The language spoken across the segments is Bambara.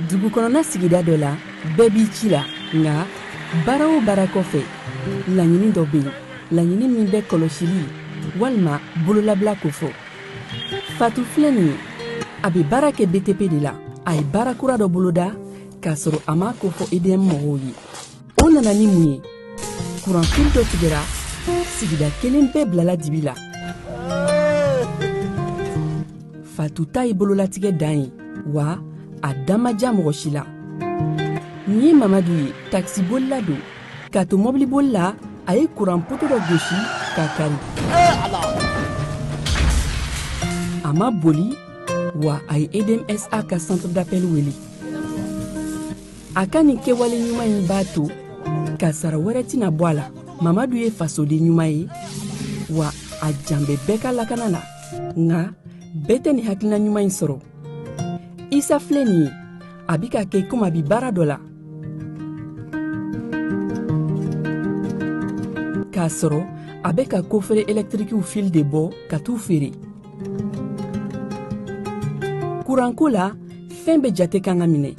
Dugu kɔnɔna sigida dɔ la, bɛɛ b'i ci la, nka baara o baara kɔfɛ, laɲini dɔ bɛ yen, laɲini min bɛ kɔlɔsili walima bololabila kofɔ. Fatu filɛ nin ye, a bɛ baara kɛ BTP de la. A ye baara kura dɔ boloda k'a sɔrɔ a m'a kofɔ EDM mɔgɔw ye. O nana ni mun ye? Kuranfili dɔ tigɛra, sigida kelen bɛɛ bilala dibi la. Fatu ta ye bololatigɛ dan ye, wa a da ma diya mɔgɔ si la. Nin ye Mamadu ye, takisibolila don. K'a to mɔbiliboli la, a ye kuran poto dɔ gosi k'a kari. A ma boli, wa a ye EDMSA ka centre d'appel wele. A ka nin kɛwale ɲuman in b'a to kasara wɛrɛ tɛna bɔ a la. Mamadu ye fasoden ɲuman ye, wa a jan bɛ bɛɛ ka lakana la. Nka bɛɛ tɛ nin hakilina ɲuman in sɔrɔ. Isa filɛ nin ye, a bi ka kɛ komi a bi baara dɔ la, k'a sɔrɔ a bɛ ka kofere ɛlɛtirikiw fili de bɔ ka t'u feere. Kuranko la, fɛn bɛɛ jate kan ka minɛ.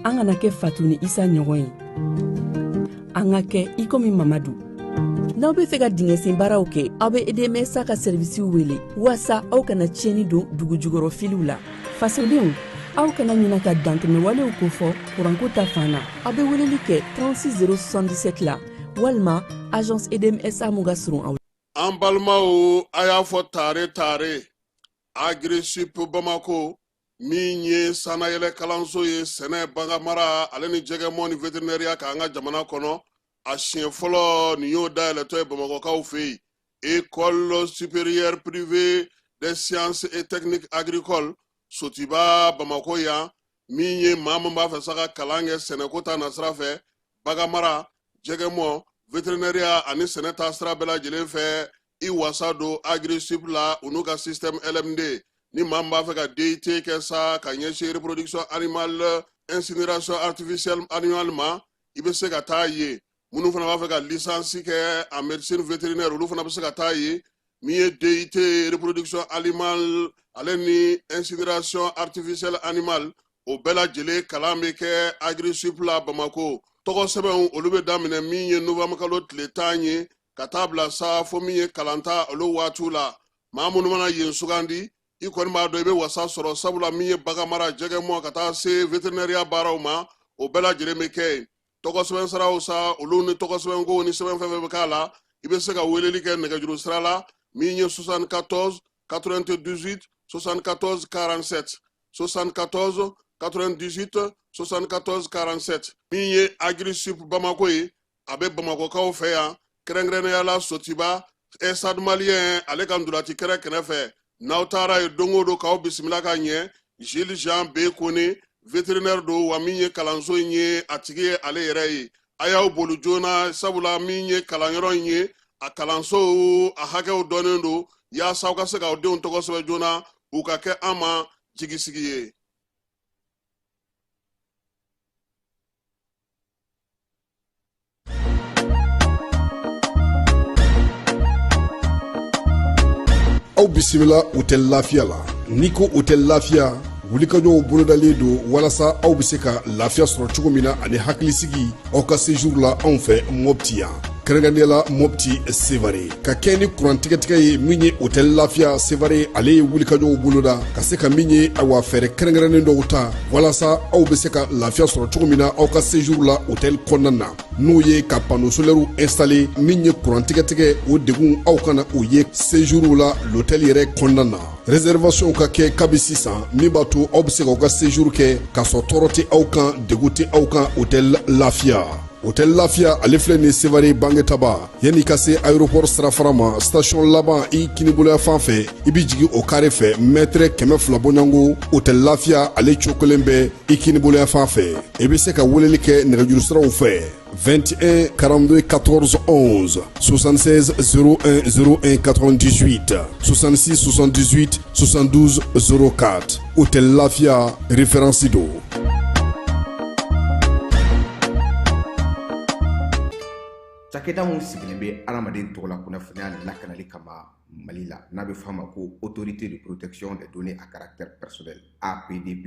An kana kɛ Fatu ni Isa ɲɔgɔn ye, an ka kɛ i komi Mamadu. N'aw bɛ fɛ ka dingɛsen baaraw kɛ, aw bɛ EDMSA ka sɛrivisiw wele waasa aw kana tiɲɛni don dugu jukɔrɔ filiw la. Fasodenw, aw kana ɲina ka dantɛmɛwalew kofɔ kuranko ta fan na. Aw bɛ weleli kɛ 36 077 la walima agence EDMSA mun ka surun aw. An balimaw, a y'a fɔ tare tare, Agrisip Bamako min ye sannayɛlɛ kalanso ye sɛnɛ, baganmara ale ni jɛgɛmɔ ni veterinɛriya kan an ka jamana kɔnɔ, a siɲɛ fɔlɔ nin y'o dayɛlɛtɔ ye Bamakɔkaw fɛ yen. École supérieure privée des sciences et techniques agricoles, Sotiba, Bamako yan, min ye maa min b'a fɛ sa ka kalan kɛ sɛnɛko ta nasira fɛ, baganmara, jɛgɛmɔ, veterinɛriya ani sɛnɛ ta sira bɛɛ lajɛlen fɛ, i wasa don Agrisip la, u n'u ka système LMD. Ni maa min b'a fɛ ka DUT kɛ sa ka ɲɛsin reproduction animale, incinération artificielle animale ma, i bɛ se ka taa yen. Minnu fana b'a fɛ ka licence kɛ en médecine vétérinaire, olu fana bɛ se ka taa yen. Min ye DUT reproduction animale ale ni incinération artificielle animale, o bɛɛ lajɛlen kalan bɛ kɛ Agrisip la Bamako. Tɔgɔ sɛbɛnw, olu bɛ daminɛ min ye novembre kalo tile 10 ye ka taa bila sa fo min ye kalanta olu waatiw la. Maa minnu mana yen sugandi, i kɔni b'a dɔn i bɛ wasa sɔrɔ, sabula min ye baganmara, jɛgɛmɔ ka taa se veterinɛriya baaraw ma, o bɛɛ lajɛlen bɛ kɛ yen. Tɔgɔ sɛbɛn siraw sa, olu ni tɔgɔ sɛbɛnkow ni sɛbɛn fɛn fɛn bɛ k'a la, i bɛ se ka weleli kɛ nɛgɛjuru sira la min ye 74 98 74 47, 74 98 74 47. Min ye Agrisip Bamako ye, a bɛ Bamakɔkaw fɛ yan, kɛrɛnkɛrɛnnenya la Sotiba, Stade Malien ale ka ntolaci kɛrɛ kɛrɛfɛ. N'aw taara yen don o don, k'aw bisimila ka ɲɛ. Gilles Jean B Kone, vétérinaire don, wa min ye kalanso in ye, a tigi ye ale yɛrɛ ye. A y'aw boli joona, sabula min ye kalanyɔrɔ in ye, a kalanso a hakɛw dɔnnen don, yaasa aw ka se k'aw denw tɔgɔ sɛbɛn joona, u ka kɛ an ma jigisigi ye. Aw bisimila Hôtel Lafiya la. N'i ko Hôtel Lafiya, wulikajɔw bolodalen don walasa aw bɛ se ka lafiya sɔrɔ cogo min na ani hakilisigi aw ka séjour la anw fɛ Mopti yan, kɛrɛnkɛrɛnnenya la Mopti Sevare. Ka kɛ ni kuran tigɛtigɛ ye, min ye Hôtel Lafiya Sevare, ale ye wulikajɔw boloda ka se ka min ye, awa, fɛɛrɛ kɛrɛnkɛrɛnnen dɔw ta walasa aw bɛ se ka lafiya sɔrɔ cogo min na aw ka séjour la hôtel kɔnɔna na, n'o ye ka panneau solaire installé. Min ye kuran tigɛtigɛ, o degun aw kana o ye séjour la l'hôtel yɛrɛ kɔnɔna na. Réservation ka kɛ kabi sisan, min b'a to aw bɛ se k'aw ka séjour kɛ k'a sɔrɔ tɔɔrɔ tɛ aw kan, degun tɛ aw kan. Hôtel Lafiya. Hôtel Lafiya ale filɛ nin Sevare Bangetaba yanni ka se aéroport sirafara ma station laban i kiniboloya fan fɛ i bɛ jigin o kare fɛ mɛtɛrɛ 200 bɔɲɔgɔnko Hôtel Lafiya ale cokolen bɛ i kiniboloya fan fɛ i bɛ se ka weleli kɛ nɛgɛjuru siraw fɛ 21 42 14 11 76 01 01 98 66 78 72 04 Hôtel Lafiya référence don. Cakɛda min sigilen bɛ adamaden tɔgɔla kunnafoniya lakanali kama Mali la n'a bɛ f'a ma ko autorité de protection des données à caractère personnel APDP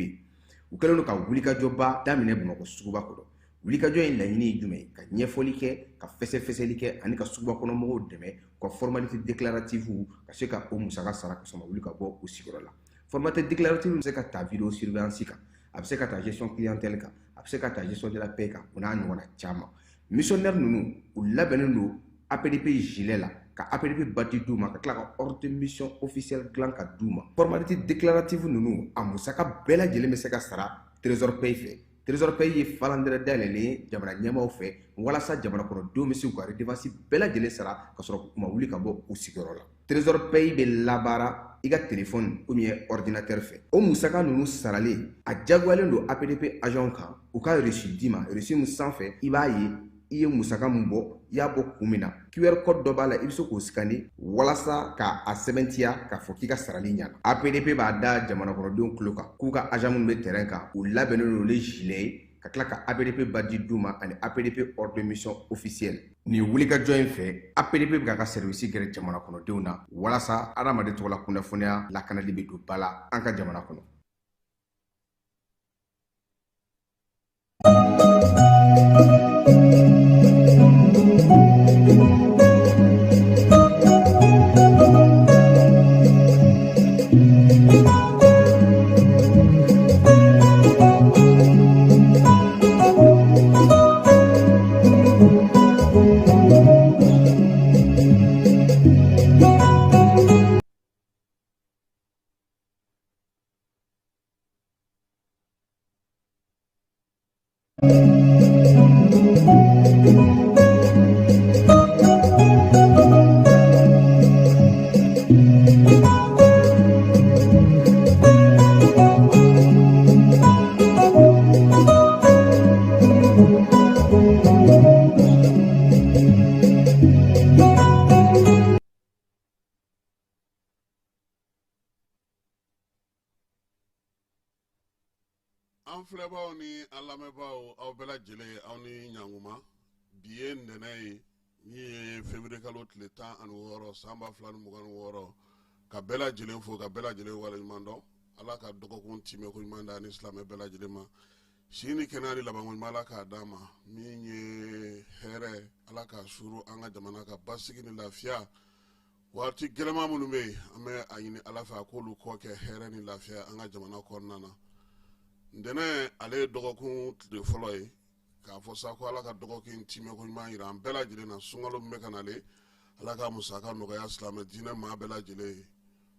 u kɛlen don ka wulikajɔba daminɛ Bamakɔ suguba kɔnɔ. Wulikajɔ in laɲini ye jumɛn ye? Ka ɲɛfɔli kɛ, ka fɛsɛfɛsɛli kɛ ani ka suguba kɔnɔ mɔgɔw dɛmɛ u ka formalité déclarative ka se ka o musaka sara ka sɔrɔ ma wuli ka bɔ u sigiyɔrɔ la. Formalité déclarative bɛ se ka ta vidéo surveillance kan, a bɛ se ka ta gestion clientèle kan, a bɛ se ka ta gestion de la paie kan, o n'a ɲɔgɔnna caman. Missionnaire ninnu u labɛnnen don APDP gilet la ka APDP badge d'u ma ka tila ka ordre de mission officielle dilan ka d'u ma. Formalité déclarative ninnu a musaka bɛɛ lajɛlen bɛ se ka sara Trésor Paye fɛ. Trésor Paye ye falandɛrɛ dayɛlɛlen ye jamana ɲɛmaaw fɛ walasa jamana kɔnɔdenw bɛ se k'u ka redevance bɛɛ lajɛlen sara ka sɔrɔ u ma wuli ka bɔ u sigiyɔrɔ la. Trésor Paye bɛ labaara i ka téléphone ou bien ordinateur fɛ. O musaka ninnu saralen a jagoyalen don APDP agent kan u ka reçu d'i ma, reçu min sanfɛ i b'a ye i ye musaka min bɔ, i y'a bɔ kun min na. QR code dɔ b'a la, i bɛ se k'o scanner walasa ka a sɛbɛntiya k'a fɔ k'i ka sarali ɲana. APDP b'a da jamana kɔnɔdenw tulo kan k'u ka agent minnu bɛ terrain kan u labɛnnen don ni gilet ye ka tila ka APDP badge d'u ma ani APDP ordre de mission officielle. Nin wulikajɔ in fɛ, APDP bɛ k'a ka service gɛrɛ jamana kɔnɔdenw na walasa adamaden tɔgɔla kunnafoniya lakanali bɛ don ba la an ka jamana kɔnɔ. An filɛbaaw ni an lamɛnbaaw, aw bɛɛ lajɛlen, aw ni ɲankuma. Bi ye ntɛnɛn ye min ye février kalo tile 16 san 2026. Ka bɛɛ lajɛlen fo, ka bɛɛ lajɛlen waleɲuman dɔn. Ala ka dɔgɔkun timɛ ko ɲuman d'an ni silamɛ bɛɛ lajɛlen ma. Si ni kɛnɛya ni labanko ɲuman, Ala k'a d'an ma. Min ye hɛrɛ, Ala k'a suuru an ka jamana ka basigi ni lafiya. Waati gɛlɛman minnu bɛ yen, an bɛ a ɲini Ala fɛ a k'olu kɔ kɛ hɛrɛ ni lafiya an ka jamana kɔnɔna na. Ntɛnɛn ale ye dɔgɔkun tile fɔlɔ ye, k'a fɔ sa ko Ala ka dɔgɔkun timɛ ko ɲuman yira an bɛɛ lajɛlen na. Sunkalo min bɛ ka nalen, Ala ka musaka nɔgɔya silamɛ diinɛ maa bɛɛ lajɛlen ye.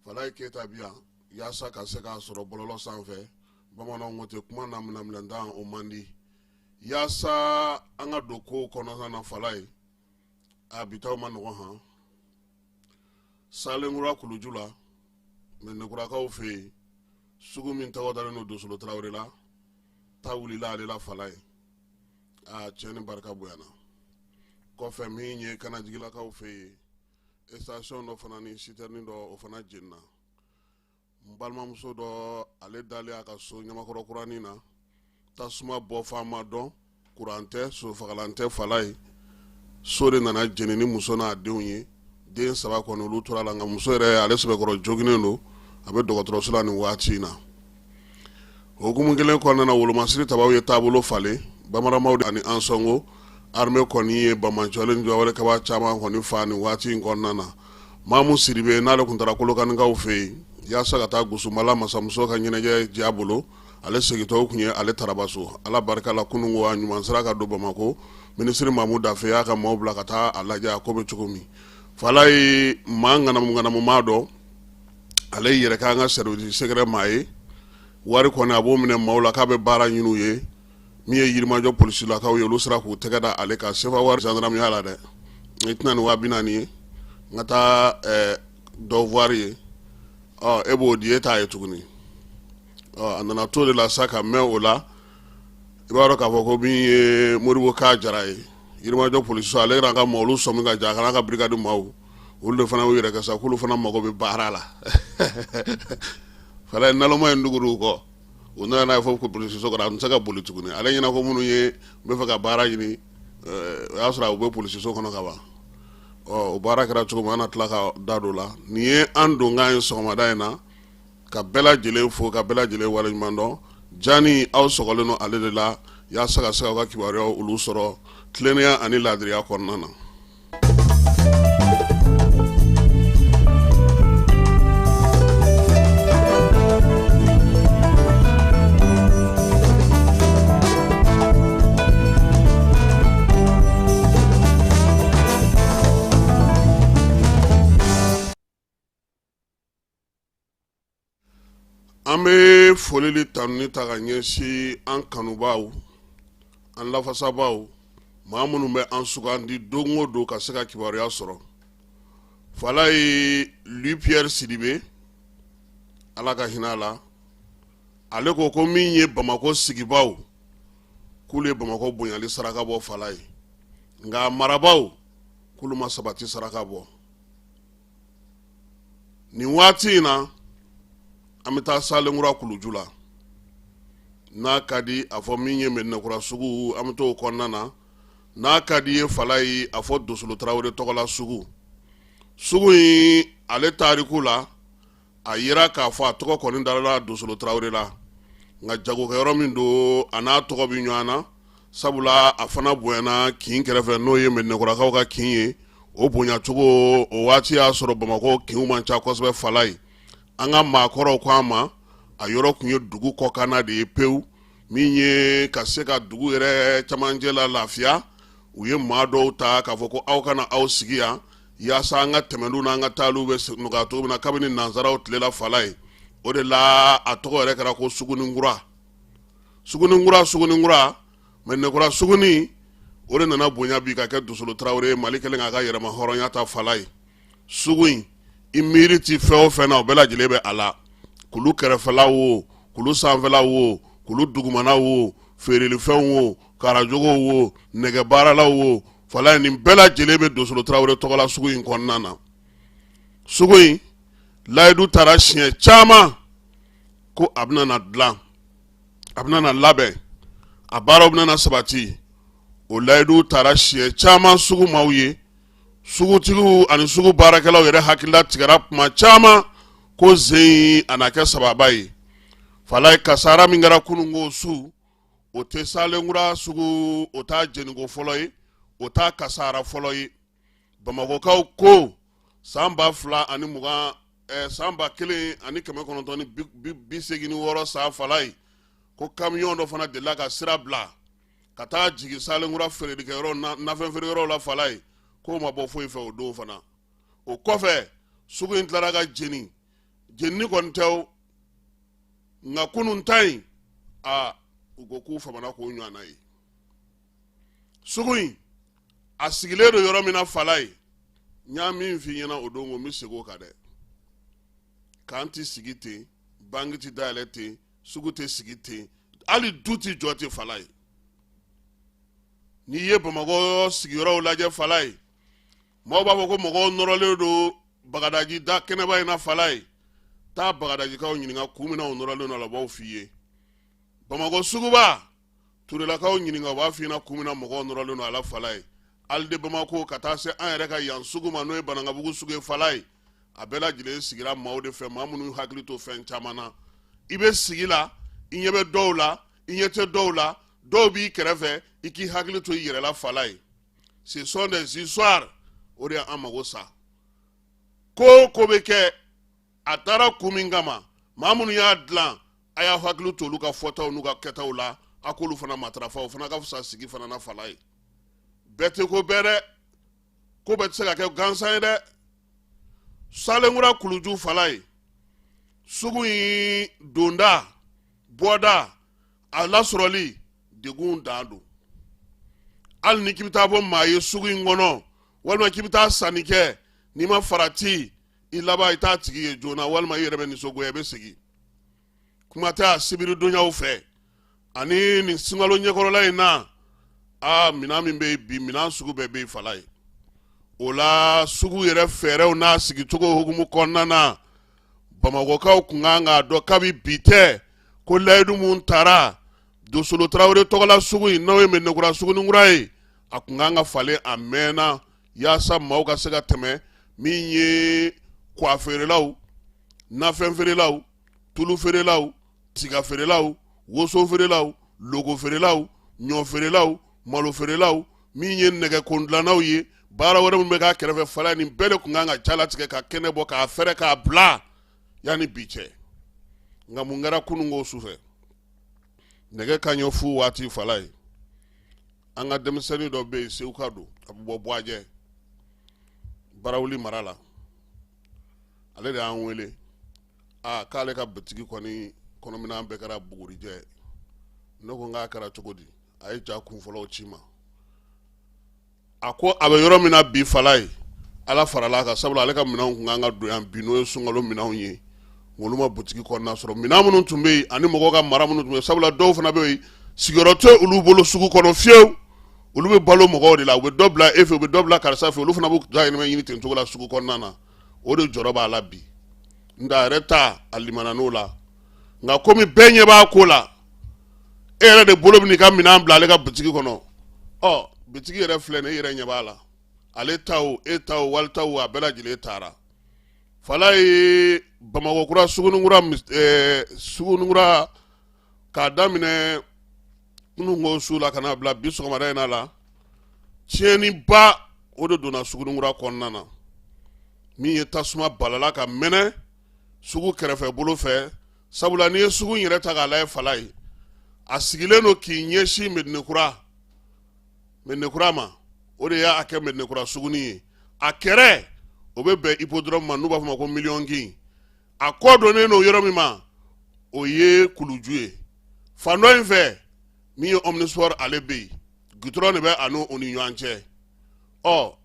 Falaye Keyita bi yan yaasa ka se k'a sɔrɔ bɔlɔlɔ sanfɛ. Bamananw ko ten, kuma naminaminɛntan o man di. Yaasa an ka don kow kɔnɔna na, Falaye, a bitaw ma nɔgɔ han. Salenkura kuluju la, Mɛnɛkurakaw fɛ yen, sugu min tɔgɔ dalen don Dosolo Tarawele la, ta wulila ale la Falaye. A cɛ ni barika bonyana. Kɔfɛ, min ye Kanajigilakaw fɛ yen, station dɔ fana ni citerne dɔ, o fana jenina. N balimamuso dɔ, ale dalen a ka so Ɲamakɔrɔ kuranin na, tasuma bɔ fan ma dɔn, kuran tɛ, sofagalan tɛ Falaye. So de nana jeni ni muso n'a denw ye. Den saba kɔni, olu tora la, nka muso yɛrɛ, ale sɛbɛkɔrɔ joginnen don, a bɛ dɔgɔtɔrɔso la nin waati in na. O hukumu kelen kɔnɔna na, wolomasiri tabaw ye taabolo falen. Bamaramaw ani Ansɔngo armée kɔni ye banbaanciwale ni juguyawale kaba caman kɔni fa nin waati in kɔnɔna na. Mamu Sidibe, n'ale tun taara Kolokanikaw fɛ yen yaasa ka taa Gusumala masamuso ka ɲɛnajɛ diya bolo, ale segintɔ tun ye ale tarabaso. Ala barika la, kununko a ɲuman sera ka don Bamakɔ. Minisiri Mamu Dafe y'a ka maaw bila ka taa a lajɛ a ko bɛ cogo min. Falaye, maa ŋanamu ŋanamumaa dɔ, ale yɛrɛ k'an ka service secret maa ye. Wari kɔni, a b'o minɛ maaw la k'a bɛ baara ɲini u ye. Min ye Yirimajɔ polisilakaw ye, olu sera k'u tɛgɛ da ale kan sefa wari zandaramiya la dɛ. I tɛna ni 40 000 ye, n ka taa dɔ wari ye, ɔ e b'o di, e t'a ye tuguni. Ɔ a nana to de la sa ka mɛn o la. I b'a dɔn k'a fɔ ko min ye Modibo Ka Jara ye, Yirimajɔ polisiso, ale yɛrɛ ka maaw, olu sɔmi ka ja, a kana ka brigade maaw, olu de fana y'u yɛrɛ kɛ sa k'olu fana mago bɛ baara la. Fala naloma in dugur'u kɔ, u nana n'a ye fo polisiso kɔnɔ. A tun tɛ se ka boli tuguni. Ale ɲɛna ko minnu ye n bɛ fɛ ka baara ɲini, o y'a sɔrɔ u bɛ polisiso kɔnɔ ka ban. Ɔ o baara kɛra cogo min, an na tila ka da don la. Nin ye an donkan ye sɔgɔmada in na, ka bɛɛ lajɛlen fo, ka bɛɛ lajɛlen waleɲuman dɔn. Jani aw sɔgɔlen don ale de la yaasa ka se k'aw ka kibaruyaw olu sɔrɔ tilennenya ani laadiriya kɔnɔna na. An bɛ foli ni tanuni ta ka ɲɛsin an kanubaaw, an lafasabaaw, maa minnu bɛ an sugandi don o don ka se ka kibaruya sɔrɔ. Falaye Louis Pierre Sidibe, Ala ka hinɛ a la, ale ko ko min ye Bamakɔ sigibaaw, k'olu ye Bamakɔ bonyali saraka bɔ Falaye, nka marabaaw k'olu ma sabati saraka bɔ. Nin waati in na, an bɛ taa Salenkura kuluju la. N'a ka di a fɔ min ye Mɛdinakura sugu, an bɛ t'o kɔnɔna na. N'a ka di ye Falaye, a fɔ Dosolo Tarawele tɔgɔla sugu. Sugu in ale tariku la, a yira k'a fɔ a tɔgɔ kɔni dara Dosolo Tarawele la, nka jagokɛyɔrɔ min don, a n'a tɔgɔ bɛ ɲɔgɔn na, sabula a fana bonyana kin kɛrɛfɛ, n'o ye Mɛdinɛkurakaw ka kin ye. O bonyacogo o waati y'a sɔrɔ Bamakɔ kinw man ca kosɛbɛ Falaye. An ka maakɔrɔw ko an ma, a yɔrɔ tun ye dugu kɔkanna de ye pewu. Min ye ka se ka dugu yɛrɛ camancɛ la lafiya, u ye maa dɔw ta k'a fɔ ko aw kana aw sigi yan, yaasa an ka tɛmɛniw n'an ka taaliw bɛ nɔgɔya cogo min na, kabini nansaraw tile la Falaye. O de la a tɔgɔ yɛrɛ kɛra ko Suguninkura, Suguninkura, Suguninkura, Mɛdinɛkura suguni. O de nana bonya bi ka kɛ Dosolo Tarawele ye, Mali kɛlen k'a ka yɛrɛma hɔrɔnya ta Falaye. Sugu in, i miiri ti fɛn o fɛn na, o bɛɛ lajɛlen bɛ a la: kulu kɛrɛfɛla wo, kulu sanfɛla wo, kulu dugumana wo, feerelifɛnw wo, karajogow wo, nɛgɛbaaralaw wo, Falaye, nin bɛɛ lajɛlen bɛ Dosolo Tarawele tɔgɔla sugu in kɔnɔna na. Sugu in layidu taara siɲɛ caman ko a bɛna na dilan, a bɛna na labɛn, a baaraw bɛna na sabati. O layidu taara siɲɛ caman sugu maaw ye. Sugutigiw ani sugu baarakɛlaw yɛrɛ hakilila tigɛra kuma caman ko zen a na kɛ sababa ye. Falaye, kasara min kɛra kununko su, o tɛ Salenkura sugu, o t'a jeniko fɔlɔ ye, o t'a kasara fɔlɔ ye. Bamakɔkaw ko san 2020, san 1986 san Falaye, ko kamiyɔn dɔ fana delila ka sira bila ka taa jigin Salenkura feerelikɛyɔrɔ, nafɛn feereyɔrɔ la Falaye, k'o ma bɔ foyi fɛ o don fana. O kɔfɛ, sugu in tilara ka jeni. Jenini kɔni tɛ o, nka kunun ta in, aa, u ko k'u famana k'o ɲɔgɔnna ye. Sugu in a sigilen don yɔrɔ min na Falaye, n y'a min f'i ɲɛna o don, ko n bɛ segin o kan dɛ, k'an tɛ sigi ten, banki tɛ dayɛlɛ ten, sugu tɛ sigi ten, hali du tɛ jɔ ten Falaye. N'i ye Bamakɔ sigiyɔrɔw lajɛ Falaye, maaw b'a fɔ ko mɔgɔw nɔrɔlen don Bagadaji da kɛnɛba in na Falaye. Taa Bagadajikaw ɲininka kun min na u nɔrɔlen don a la, u b'o f'i ye. Bamakɔ suguba, Turelakaw ɲininka, u b'a f'i ɲɛna kun min na mɔgɔw nɔrɔlen don a la Falaye. Halles de Bamako ka taa se an yɛrɛ ka yan sugu ma, n'o ye Banankabugu sugu ye Falaye, a bɛɛ lajɛlen sigira maaw de fɛ, maa minnu hakili to fɛn caman na. I bɛ sigi la, i ɲɛ bɛ dɔw la, i ɲɛ tɛ dɔw la, dɔw b'i kɛrɛfɛ, i k'i hakili to i yɛrɛ la Falaye. Ce sont des histoires, o de y'an mago sa. Ko o ko bɛ kɛ, a taara kun min kama, maa minnu y'a dilan, a y'a hakili to olu ka fɔtaw n'u ka kɛtaw la, a k'olu fana matarafa. O fana ka fisa sigi fana na Falaye. Bɛɛ tɛ ko bɛɛ dɛ, ko bɛɛ tɛ se ka kɛ gansan ye dɛ. Salenkura kuluju Falaye, sugu in donda bɔda a lasɔrɔli Degun dan don. Hali ni k'i bɛ taa bɔ maa ye sugu in kɔnɔ walima k'i bɛ taa sanni kɛ, n'i ma farati, i laban i t'a tigi ye joona, walima i yɛrɛ bɛ nisɔngoya, i bɛ segin. Kuma tɛ a sibiridonyaw fɛ ani nin sunkalo ɲɛkɔrɔla in na, aa, minɛn min bɛ yen bi, minɛn sugu bɛɛ bɛ yen fala ye. O la, sugu yɛrɛ fɛɛrɛw n'a sigicogo hukumu kɔnɔna na, Bamakɔkaw kun kan k'a dɔn kabi bi tɛ ko layidu mun tara Dosolo Tarawele tɔgɔla sugu in, n'o ye Mɛdinakura suguninkura ye, a kun kan ka falen a mɛnna yaasa maaw ka se ka tɛmɛ. Min ye kwa feerelaw, nafɛn feerelaw, tulu feerelaw, tiga feerelaw, woso feerelaw, loko feerelaw, ɲɔ feerelaw, malo feerelaw, min ye nɛgɛ kondilannaw ye, baara wɛrɛ min bɛ k'a kɛrɛfɛ fala, nin bɛɛ de kun kan ka jalatigɛ ka kɛnɛ bɔ k'a fɛrɛ k'a bila yanni bi cɛ. Nka mun kɛra kununko sufɛ nɛgɛ kanɲɛ fu waati fala ye? An ka denmisɛnnin dɔ bɛ yen, Seguka don, a bɛ bɔ Buwajɛ, Barawuli mara la. Ale de y'an wele, aa, k'ale ka bitigi kɔni kɔnɔminɛn bɛɛ kɛra bugurijɛ. Ne ko n k'a kɛra cogo di? A ye ja kun fɔlɔw ci ma. A ko a bɛ yɔrɔ min na bi fala ye, Ala farala a kan, sabula ale ka minɛnw kun kan ka don yan bi, n'o ye sunkalo minɛnw ye, olu ma butigi kɔnɔna sɔrɔ. Minɛn minnu tun bɛ yen ani mɔgɔw ka mara minnu tun bɛ yen, sabula dɔw fana bɛ yen, sigiyɔrɔ tɛ olu bolo sugu kɔnɔ fiyewu, olu bɛ balo mɔgɔw de la. U bɛ dɔ bila e fɛ, u bɛ dɔ bila karisa fɛ, olu fana b'u dahirimɛ ɲini ten cogo la sugu kɔnɔna na. O de jɔrɔ b'a la bi. Nka a yɛrɛ ta, a limana n'o la. Nka komi bɛɛ ɲɛ b'a ko la, e yɛrɛ de bolo bɛ n'i ka minɛn bila ale ka butigi kɔnɔ. Ɔ, bitigi yɛrɛ filɛ nin ye, e yɛrɛ ɲɛ b'a la, ale ta o, e ta o, wali ta o, a bɛɛ lajɛlen taara fala ye. Bamakɔ kura suguninkura, suguninkura, k'a daminɛ kununko su la ka n'a bila bi sɔgɔmada in na la, tiɲɛniba o de donna suguninkura kɔnɔna na. Min ye tasuma balala ka mɛnɛ sugu kɛrɛfɛ bolo fɛ, sabula n'i ye sugu in yɛrɛ ta k'a lajɛ fala ye, a sigilen don k'i ɲɛsin Mɛdinɛkura ma. O de y'a kɛ Mɛdinɛkura suguni ye. A kɛrɛ o bɛ bɛn hippodrome ma, n'u b'a fɔ ma ko Miliyɔn kin. A kɔ donnen don yɔrɔ min ma, o ye kuluju ye. Fan dɔ in fɛ, min ye omnisport, ale bɛ yen, gitɔrɔn de bɛ a n'o ni ɲɔgɔn cɛ. Ɔ,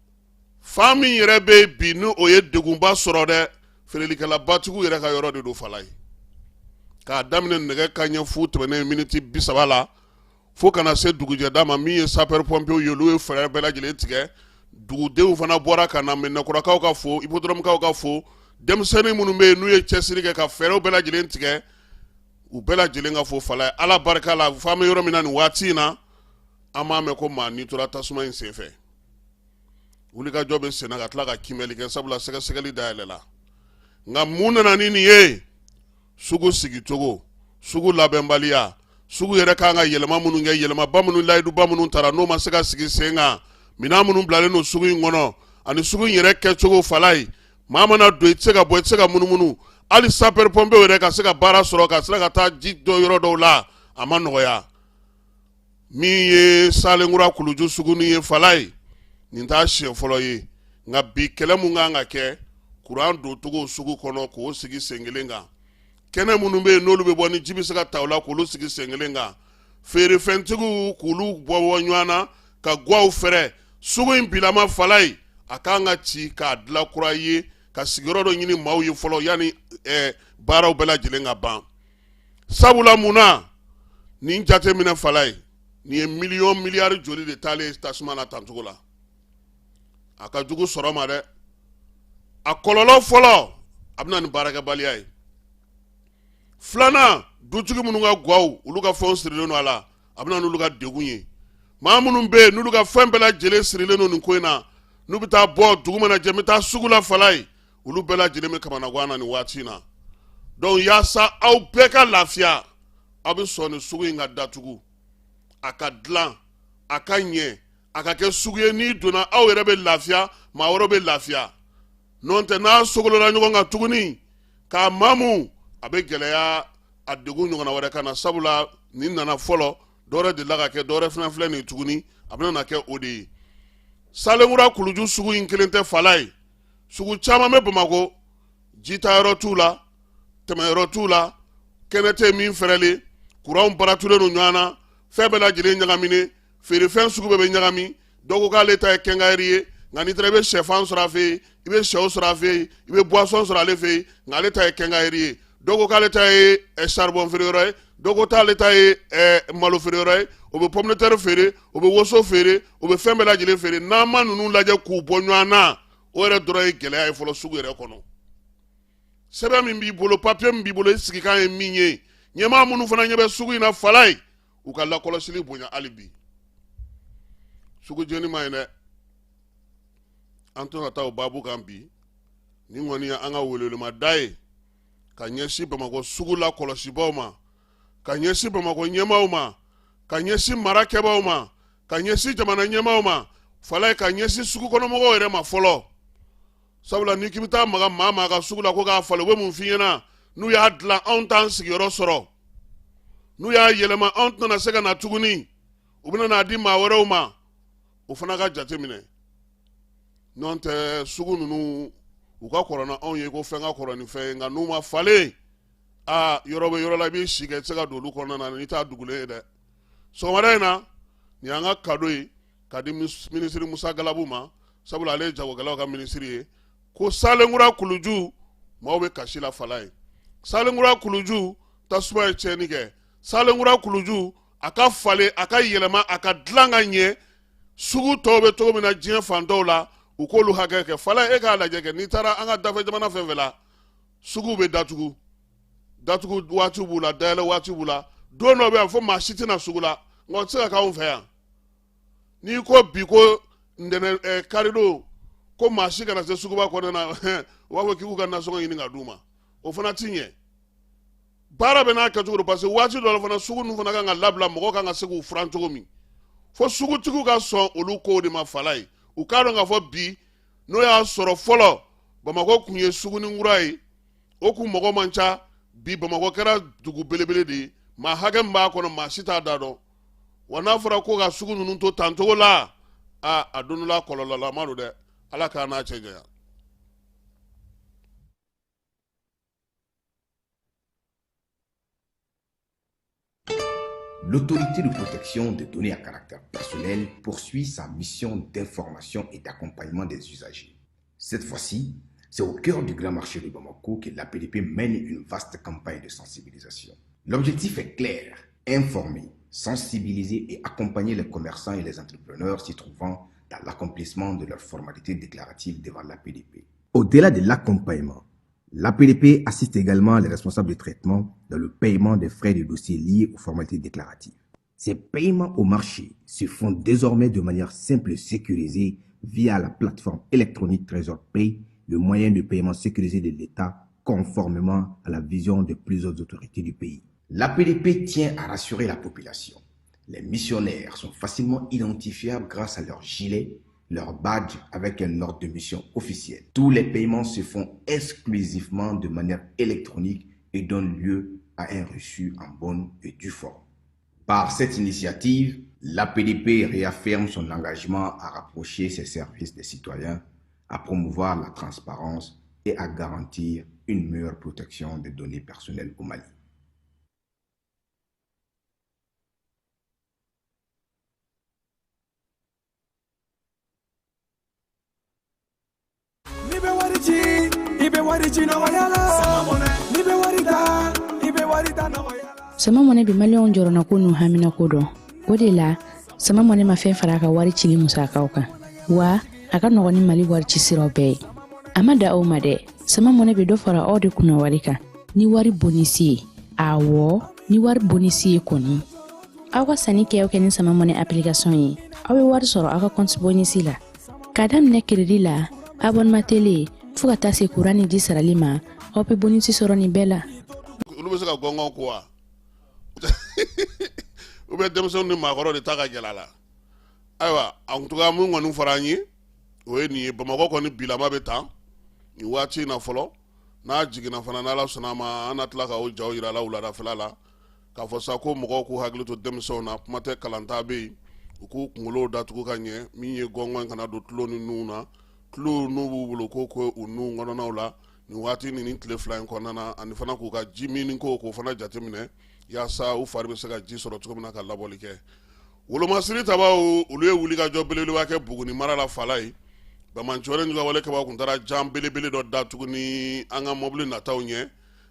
fan min yɛrɛ bɛ yen bi, ni o ye degunba sɔrɔ dɛ, feerelikɛlabatigiw yɛrɛ ka yɔrɔ de don fala ye. K'a daminɛ nɛgɛ kanɲɛ fu tɛmɛnen miniti 30 la fo ka na se dugujɛda ma, min ye sapeur pompiers ye, olu ye fɛɛrɛ bɛɛ lajɛlen tigɛ. Dugudenw fana bɔra ka na, Mɛdinɛkurakaw ka fo, hippodromekaw ka fo, denmisɛnnin minnu bɛ yen n'u ye cɛsiri kɛ ka fɛɛrɛw bɛɛ lajɛlen tigɛ, u bɛɛ lajɛlen ka fo fala ye. Ala barika la, f'an bɛ yɔrɔ min na nin waati in na, an m'a mɛn ko maa ni tora tasuma in senfɛ. Wulikajɔ bɛ senna ka tila ka kiimɛli kɛ, sabula sɛgɛsɛgɛli dayɛlɛla. Nka mun nana ni nin ye? Sugu sigicogo, sugu labɛnbaliya, sugu yɛrɛ kan ka yɛlɛma minnu kɛ, yɛlɛmaba minnu, layiduba minnu tara, n'o ma se ka sigi sen kan, minɛn minnu bilalen don sugu in kɔnɔ ani sugu in yɛrɛ kɛcogo fala ye. Maa mana don, i tɛ se ka bɔ, i tɛ se ka munumunu. Hali sapeur pompier yɛrɛ ka se ka baara sɔrɔ ka se ka taa ji dɔ yɔrɔ dɔw la, a ma nɔgɔya. Min ye Salenkura Kuluju suguni ye fala ye, nin t'a siɲɛ fɔlɔ ye. Nka bi, kɛlɛ mun kan ka kɛ, kuran doncogo sugu kɔnɔ, k'o sigi sen kelen kan, kɛnɛ minnu bɛ yen n'olu bɛ bɔ ni ji bɛ se ka ta o la, k'olu sigi sen kelen kan, feerefɛntigiw k'olu bɔ bɔ ɲɔgɔn na, ka gwaw fɛrɛ. Sugu in bilama fala ye, a kan ka ci k'a dilan kura ye, ka sigiyɔrɔ dɔ ɲini maaw ye fɔlɔ yanni baaraw bɛɛ lajɛlen ka ban. Sabula mun na nin jateminɛ fala ye? Nin ye miliyɔn miliyari joli de taalen tasuma na tancogo la? A ka jugu sɔrɔ ma dɛ. A kɔlɔlɔ fɔlɔ, a bɛ na ni baarakɛbaliya ye. Filanan, dutigi minnu ka gwaw, olu ka fɛnw sirilen don a la, a bɛ na n'olu ka degun ye. Maa minnu bɛ yen n'olu ka fɛn bɛɛ lajɛlen sirilen don nin ko in na, n'u bɛ taa bɔ dugu mana jɛ, n bɛ taa sugu la fala ye, olu bɛɛ lajɛlen bɛ kamanagan na nin waati in na. Donc yaasa aw bɛɛ ka lafiya, aw bɛ sɔn nin sugu in ka datugu, a ka dilan, a ka ɲɛ, a ka kɛ sugu ye n'i donna, aw yɛrɛ bɛ lafiya, maa wɛrɛw bɛ lafiya. N'o tɛ, n'a sogolola ɲɔgɔn kan tuguni k'a mamu, a bɛ gɛlɛya, a degun ɲɔgɔnna wɛrɛ ka na, sabula nin nana fɔlɔ, dɔwɛrɛ delila ka kɛ, dɔwɛrɛ fana filɛ nin ye tuguni, a bɛna na kɛ o de ye. Salenkura Kuluju sugu in kelen tɛ fala ye. Sugu caman bɛ Bamakɔ, jitayɔrɔ t'u la, tɛmɛyɔrɔ t'u la, kɛnɛ tɛ min fɛrɛlen, kuranw baratulen don ɲɔgɔn na. Fɛn bɛɛ lajɛlen ɲagaminen, feerefɛn sugu bɛɛ bɛ ɲagami. Dɔw ko k'ale ta ye quincaillerie ye, nka n'i taara i bɛ sɛfan sɔrɔ a fɛ yen, i bɛ sɛw sɔrɔ a fɛ yen, i bɛ boisson sɔrɔ ale fɛ yen, nka ale ta ye quincaillerie ye. Dɔw ko k'ale ta ye charbon feereyɔrɔ ye, dɔw ko t'ale ta ye malo feereyɔrɔ ye. O bɛ pomme de terre feere, o bɛ woso feere, o bɛ fɛn bɛɛ lajɛlen feere. N'an ma ninnu lajɛ k'u bɔ ɲɔgɔn na, o yɛrɛ dɔrɔn ye gɛlɛya ye fɔlɔ sugu yɛrɛ kɔnɔ. Sɛbɛn min b'i bolo, papiye min b'i bolo, i sigikan ye min ye, ɲɛmaa minnu fana ɲɛ bɛ sugu in na fala ye, u ka lakɔlɔsili bonya hali bi. Sugu jeni man ɲi dɛ. An tɛna taa o baabu kan bi. Nin kɔni ye an ka welewelemada ye ka ɲɛsin Bamakɔ sugu lakɔlɔsibaw ma, ka ɲɛsin Bamakɔ ɲɛmaaw ma, ka ɲɛsin mara kɛbaaw ma, ka ɲɛsin jamana ɲɛmaaw ma, fala ye, ka ɲɛsin sugu kɔnɔmɔgɔw yɛrɛ ma fɔlɔ. Sabula n'i k'i bɛ taa maga maa maa ka sugu la ko k'a falen, u bɛ mun f'i ɲɛna? N'u y'a dilan, anw t'an sigiyɔrɔ sɔrɔ. N'u y'a yɛlɛma, anw tɛna se ka na tuguni, u bɛna n'a di maa wɛrɛw ma. O fana ka jate minɛ. N'o tɛ, sugu ninnu u ka kɔrɔ na anw ye ko fɛn ka kɔrɔ ni fɛn ye, nka n'u ma falen, aa, yɔrɔ bɛ yɔrɔ la, i b'i si kɛ, i tɛ se ka don olu kɔnɔna na n'i t'a dugulen ye dɛ. Sɔgɔmada in na, nin y'an ka kado ye ka di minisiri Musa Galabu ma, sabula ale ye jagokɛlaw ka minisiri ye. Ko Salenkura kuluju maaw bɛ kasi la fala ye. Salenkura kuluju tasuma ye tiɲɛni kɛ. Salenkura kuluju a ka falen, a ka yɛlɛma, a ka dilan ka ɲɛ sugu tɔw bɛ cogo min na diɲɛ fan tɔw la, u k'olu hakɛ kɛ fala. E k'a lajɛ kɛ, n'i taara an ka dafɛ jamana fɛn fɛn la, suguw bɛ datugu, datugu waati b'u la, dayɛlɛ waati b'u la. Don dɔ bɛ yan fo maa si tɛna sugu la, nka o tɛ se ka k'anw fɛ yan. N'i ko bi ko ntɛnɛn, karidon, ko maa si kana se suguba kɔnɔna na, u b'a fɔ k'i k'u ka nasɔngɔ ɲini ka d'u ma. O fana ti ɲɛ. Baara bɛ n'a kɛcogo don, parce que waati dɔ la fana, sugu ninnu fana kan ka labila, mɔgɔw kan ka se k'u furan cogo min, fo sugutigiw ka sɔn olu kow de ma fala ye. U k'a dɔn k'a fɔ bi, n'o y'a sɔrɔ fɔlɔ Bamakɔ kun ye sugunin kura ye, o kun mɔgɔ man ca, bi Bamakɔ kɛra dugu belebele de ye. Maa hakɛ min b'a kɔnɔ, maa si t'a da dɔn. Wa n'a fɔra ko ka sugu ninnu to tancogo la, a don dɔ la kɔlɔlɔlama don dɛ. Ala k'an n'a cɛ janya. L'autorité de protection des données à caractère personnel poursuit sa mission d'information et d'accompagnement des usagers. Cette fois-ci, c'est au cœur du grand marché de Bamako que l'APDP mène une vaste campagne de sensibilisation. L'objectif est clair, informer, sensibiliser et accompagner les commerçants et les entrepreneurs s'y trouvant dans l'accomplissement de leurs formalités déclaratives devant l'APDP. Au-delà de l'accompagnement, l'APDP assiste également les responsables de traitement dans le paiement des frais de dossier liés aux formalités déclaratives. Ces paiements au marché se font désormais de manière simple et sécurisée via la plateforme électronique Trésor Pay, le moyen de paiement sécurisé de l'État conformément à la vision de plusieurs autorités du pays. L'APDP tient à rassurer la population. Les missionnaires sont facilement identifiables grâce à leur gilet, leur badge avec un ordre de mission officiel. Tous les paiements se font exclusivement de manière électronique et donnent lieu à un reçu en bonne et due forme. Par cette initiative, l'APDP réaffirme son engagement à rapprocher ses services des citoyens, à promouvoir la transparence et à garantir une meilleure protection des données personnelles au Mali. N'i bɛ wari ci, i bɛ wari ci nɔgɔya la. N'i bɛ wari ta, i bɛ wari ta nɔgɔya la. Sama Mɔnɛ bɛ maliyɛnw jɔrɔnako n'u haminako dɔn. O de la, Sama Mɔnɛ ma fɛn fara a ka wari cili musakaw kan, wa a ka nɔgɔn ni Mali wari ci siraw bɛɛ ye. A ma da aw ma dɛ, Sama Mɔnɛ bɛ dɔ fara aw de kunna wari kan ni wari bonisi ye. Awɔ, ni wari bonisi ye kɔni. Aw ka sanni kɛ o kɛ ni Sama Mɔnɛ application ye, aw bɛ wari sɔrɔ aw ka compte bonisi la. K'a daminɛ crédit la, abonnement télé, fo ka taa se kuran ni ji sarali ma, aw bɛ bonisi sɔrɔ nin bɛɛ la. Olu bɛ se ka gɔngɔn ko wa? Ou bien denmisɛnw ni maakɔrɔw de ta ka gɛlɛ a la? Ayiwa, en tout cas, mun kɔni fɔra an ye, o ye nin ye. Bamakɔ kɔni bilama bɛ tan nin waati in na fɔlɔ. N'a jiginna fana, n'Ala sɔnna a ma, an na tila ka o jaw yira la wuladafɛla la, k'a fɔ sa ko mɔgɔw k'u hakili to denmisɛnw na. Kuma tɛ, kalanta bɛ yen, u k'u kunkolow datugu ka ɲɛ. Min ye gɔngɔn kana don tulo ni nun na, tulo n'u b'u bolo ko u nun kɔnɔnaw la nin waati ni nin tile 2 in kɔnɔna na, ani fana k'u ka ji mini ko k'o fana jateminɛ. yaasa u fari bɛ se ka ji sɔrɔ cogo min na ka labɔli kɛ. Wolomasiri tabaw, olu ye wulikajɔ belebeleba kɛ Buguni mara la Falayi. Banbaanciwale juguyawale kɛbaaw kun taara jan belebele dɔ da tuguni an ka mɔbili nataw ɲɛ,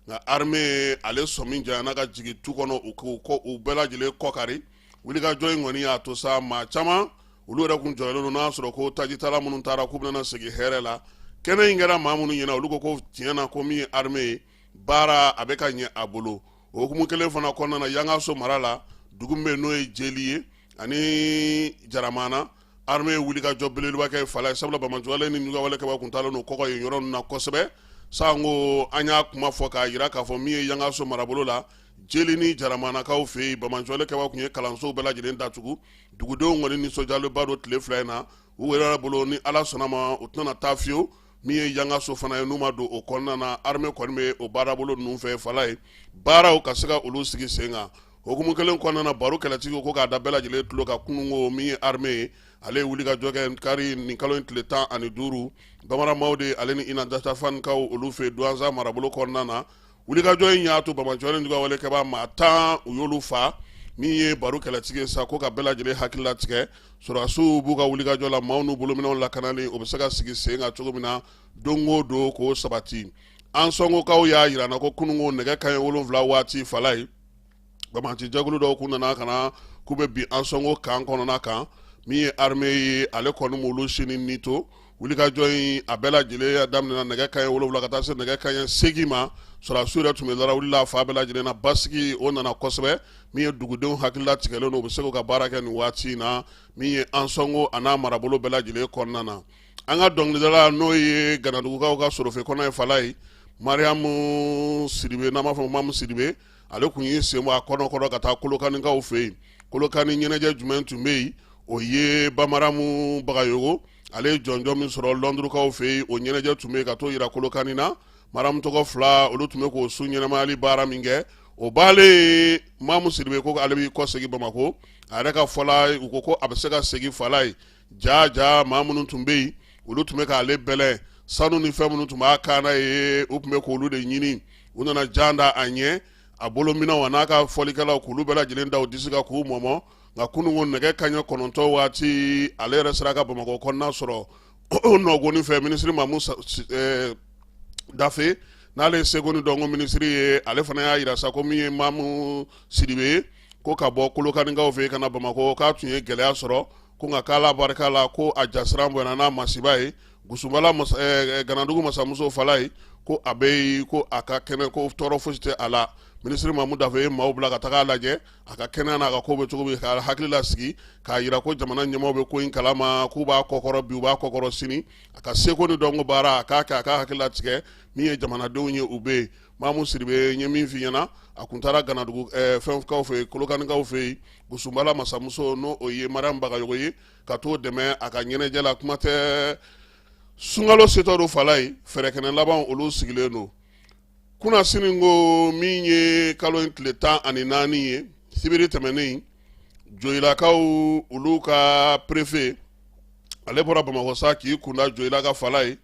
nka armée ale sɔmi janyana ka jigin tu kɔnɔ, u k'u u bɛɛ lajɛlen kɔkari. Wulikajɔ in kɔni y'a to sa maa caman olu yɛrɛ kun jɔrɔlen don n'a sɔrɔ ko tajitala minnu taara k'u bɛna segin hɛrɛ la. Kɛnɛ in kɛra maa minnu ɲɛna, olu ko ko tiɲɛ na ko min ye armée ye, baara a bɛ ka ɲɛ a bolo. O hukumu kelen fana kɔnɔna na, Yangaso mara la, dugu min bɛ yen n'o ye Jeli ye ani Jaramana, armée ye wulikajɔ belebeleba kɛ Falayi, sabula banbaanciwale ni juguyawale kɛbaaw kun taalen don kɔgɔ yen yɔrɔ ninnu na kosɛbɛ. Sanko an y'a kuma fɔ k'a jira k'a fɔ min ye Yangaso marabolo la, Jeli ni Jaramanakaw fɛ yen, banbaanciwale kɛbaaw kun ye kalansow bɛɛ lajɛlen datugu. Dugudenw kɔni nisɔndiyalenba don tile 2 in na u yɛrɛ bolo. Ni Ala sɔnna ma, u tɛna taa fiyewu. Min ye Yangaso fana ye, n'u ma don o kɔnɔna na, armée kɔni bɛ o baarabolo ninnu fɛ Falayi, baaraw ka se ka olu sigi sen kan. Hukumu kelen kɔnɔna na, baro kɛlɛtigiw ko k'a da bɛɛ lajɛlen tulo kan, kununko min ye armée ye, ale ye wulikajɔ kɛ kari nin kalo in tile 15, Bamaramaw de ale ni Ina Datafankaw olu fɛ Duwanza marabolo kɔnɔna na. Wulikajɔ in y'a to banbaanciwale juguyawale kɛbaa maa 10, u y'olu fa. Min ye baro kɛlɛtigi ye sa, ko ka bɛɛ lajɛlen hakili latigɛ, sɔrɔdasiw b'u ka wulikajɔ la, maaw n'u bolominɛnw lakanali, o bɛ se ka sigi sen kan cogo min na don o don, k'o sabati. Ansɔngokaw y'a jira na ko kununko nɛgɛ kanɲɛ 7 waati, Falayi, banbaanci jɛkulu dɔw kun nana ka na k'u bɛ bin Ansɔngo kan kɔnɔna kan. Min ye armée ye, ale kɔni m'olu si ni ni to. Wulikajɔ in a bɛɛ lajɛlen daminɛna nɛgɛ kanɲɛ 7 ka taa se nɛgɛ kanɲɛ 8 ma. Sɔrɔdasiw yɛrɛ tun bɛ larawuli la fan bɛɛ lajɛlen na. Basigi o nana kosɛbɛ. Min ye dugudenw hakili latigɛlen don, u bɛ se k'u ka baara kɛ nin waati in na. Min ye Ansɔngo a n'a marabolo bɛɛ lajɛlen kɔnɔna na, an ka dɔnkilidala n'o ye Ganadugukaw ka sorofe kɔnɔ ye Falayi, Mariyamu Sidibe, n'an b'a fɔ Mamu Sidibe, ale kun y'i sen bɔ a kɔnɔkɔrɔ ka taa Kolokanikaw fɛ yen. Kolokani ɲɛnajɛ jumɛn tun bɛ yen? O ye Bamaramu Bagayogo, ale ye jɔnjɔn min sɔrɔ Lɔndurukaw fɛ yen, o ɲɛnajɛ tun bɛ yen ka t'o yira Kolokani na. Maramu tɔgɔ fila, olu tun bɛ k'o su ɲɛnamayali baara min kɛ, o baalen, Mamu Sidibe ko ale b'i kɔsegin Bamakɔ. A yɛrɛ ka fɔ la, u ko ko a bɛ se ka segin Falayi, ja ja maa minnu tun bɛ yen, olu tun bɛ k'ale bɛlɛn. Sanu ni fɛn minnu tun b'a kan na ye, u tun bɛ k'olu de ɲini. U nana jan da a ɲɛ, a bolominɛnw a n'a ka fɔlikɛlaw, k'olu bɛɛ lajɛlen da u disi kan k'u mɔmɔ. Nka kununko nɛgɛ kanɲɛ 9 waati, ale yɛrɛ sera ka Bamakɔ kɔnɔna sɔrɔ o nɔgɔni fɛ. Minisiri Mamu Dafe, n'ale ye seko ni dɔnko minisiri ye, ale fana y'a jira sa ko min ye Mamu Sidibe ye, ko ka bɔ Kolokanikaw fɛ ka na Bamakɔ, k'a tun ye gɛlɛya sɔrɔ, ko nka k'Ala barika la, ko a jasiran bonyana n'a masiba ye. Gusubala Ganadugu masamuso Falayi, ko a bɛ yen, ko a ka kɛnɛ, ko tɔɔrɔ fosi tɛ a la. Minisiri Mamu Dafe ye maaw bila ka taga a lajɛ a ka kɛnɛya n'a ka ko bɛ cogo min, k'a hakili lasigi, k'a jira ko jamana ɲɛmaaw bɛ ko in kalama, k'u b'a kɔkɔrɔ bi, u b'a kɔkɔrɔ sini. A ka seko ni dɔnko baara, a k'a kɛ, a ka hakili latigɛ min ye jamanadenw ye, u bɛ yen. Mamu Sidibe, n ye min f'i ɲɛna, a kun taara Ganadugu fɛnkaw fɛ yen, Kolokanikaw fɛ yen, Gusunbala masamuso, n'o o ye Mariam Bagayogo ye, ka t'o dɛmɛ a ka ɲɛnajɛ la. Kuma tɛ, sunkalo setɔ don Falayi, fɛɛrɛkɛnɛ laban olu sigilen don. Kunasini ko min ye kalo in tile 14 ye, sibiri tɛmɛnen, Joyilakaw olu ka préfet, ale bɔra Bamakɔ sa k'i kunda Joyila ka Falayi,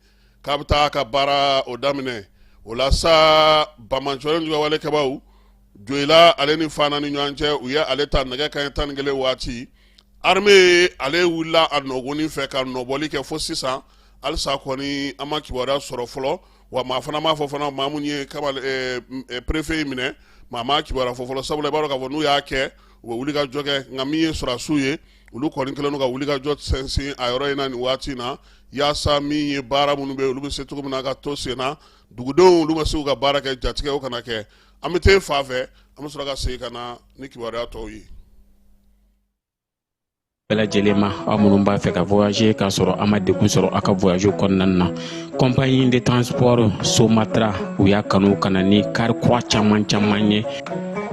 k'a bɛ taa ka baara o daminɛ. O la sa, banbaanciwale juguyawale kɛbaaw Joyila ale ni Fana ni ɲɔgɔn cɛ, u ye ale ta nɛgɛ kanɲɛ 11 waati. Armée ale wulila a nɔgɔni fɛ ka nɔbɔli kɛ fo sisan. Halisa kɔni an ma kibaruya sɔrɔ fɔlɔ, wa maa fana m'a fɔ fana maa mun ye préfet in minɛ, maa ma kibaruya fɔ fɔlɔ, sabula i b'a dɔn k'a fɔ n'u y'a kɛ, u bɛ wuli ka jɔ kɛ. Nka min ye sɔrɔdasiw ye, olu kɔni kɛlen don ka wuli ka jɔ sɛnsin a yɔrɔ in na nin waati in na, yaasa min ye baara minnu bɛ yen, olu bɛ se cogo min na ka to sen na, dugudenw olu ma se k'u ka baara kɛ, jatigɛ o kana kɛ. An bɛ taa fan fɛ, an bɛ sɔrɔ ka segin ka na ni kibaruya tɔw ye. Bɛɛ lajɛlen ma, aw minnu b'a fɛ ka voyager k'a sɔrɔ a ma degun sɔrɔ a ka voyage kɔnɔna na, compagnie de transport Somatra, u y'a kanu ka na ni kari kura caman caman ye,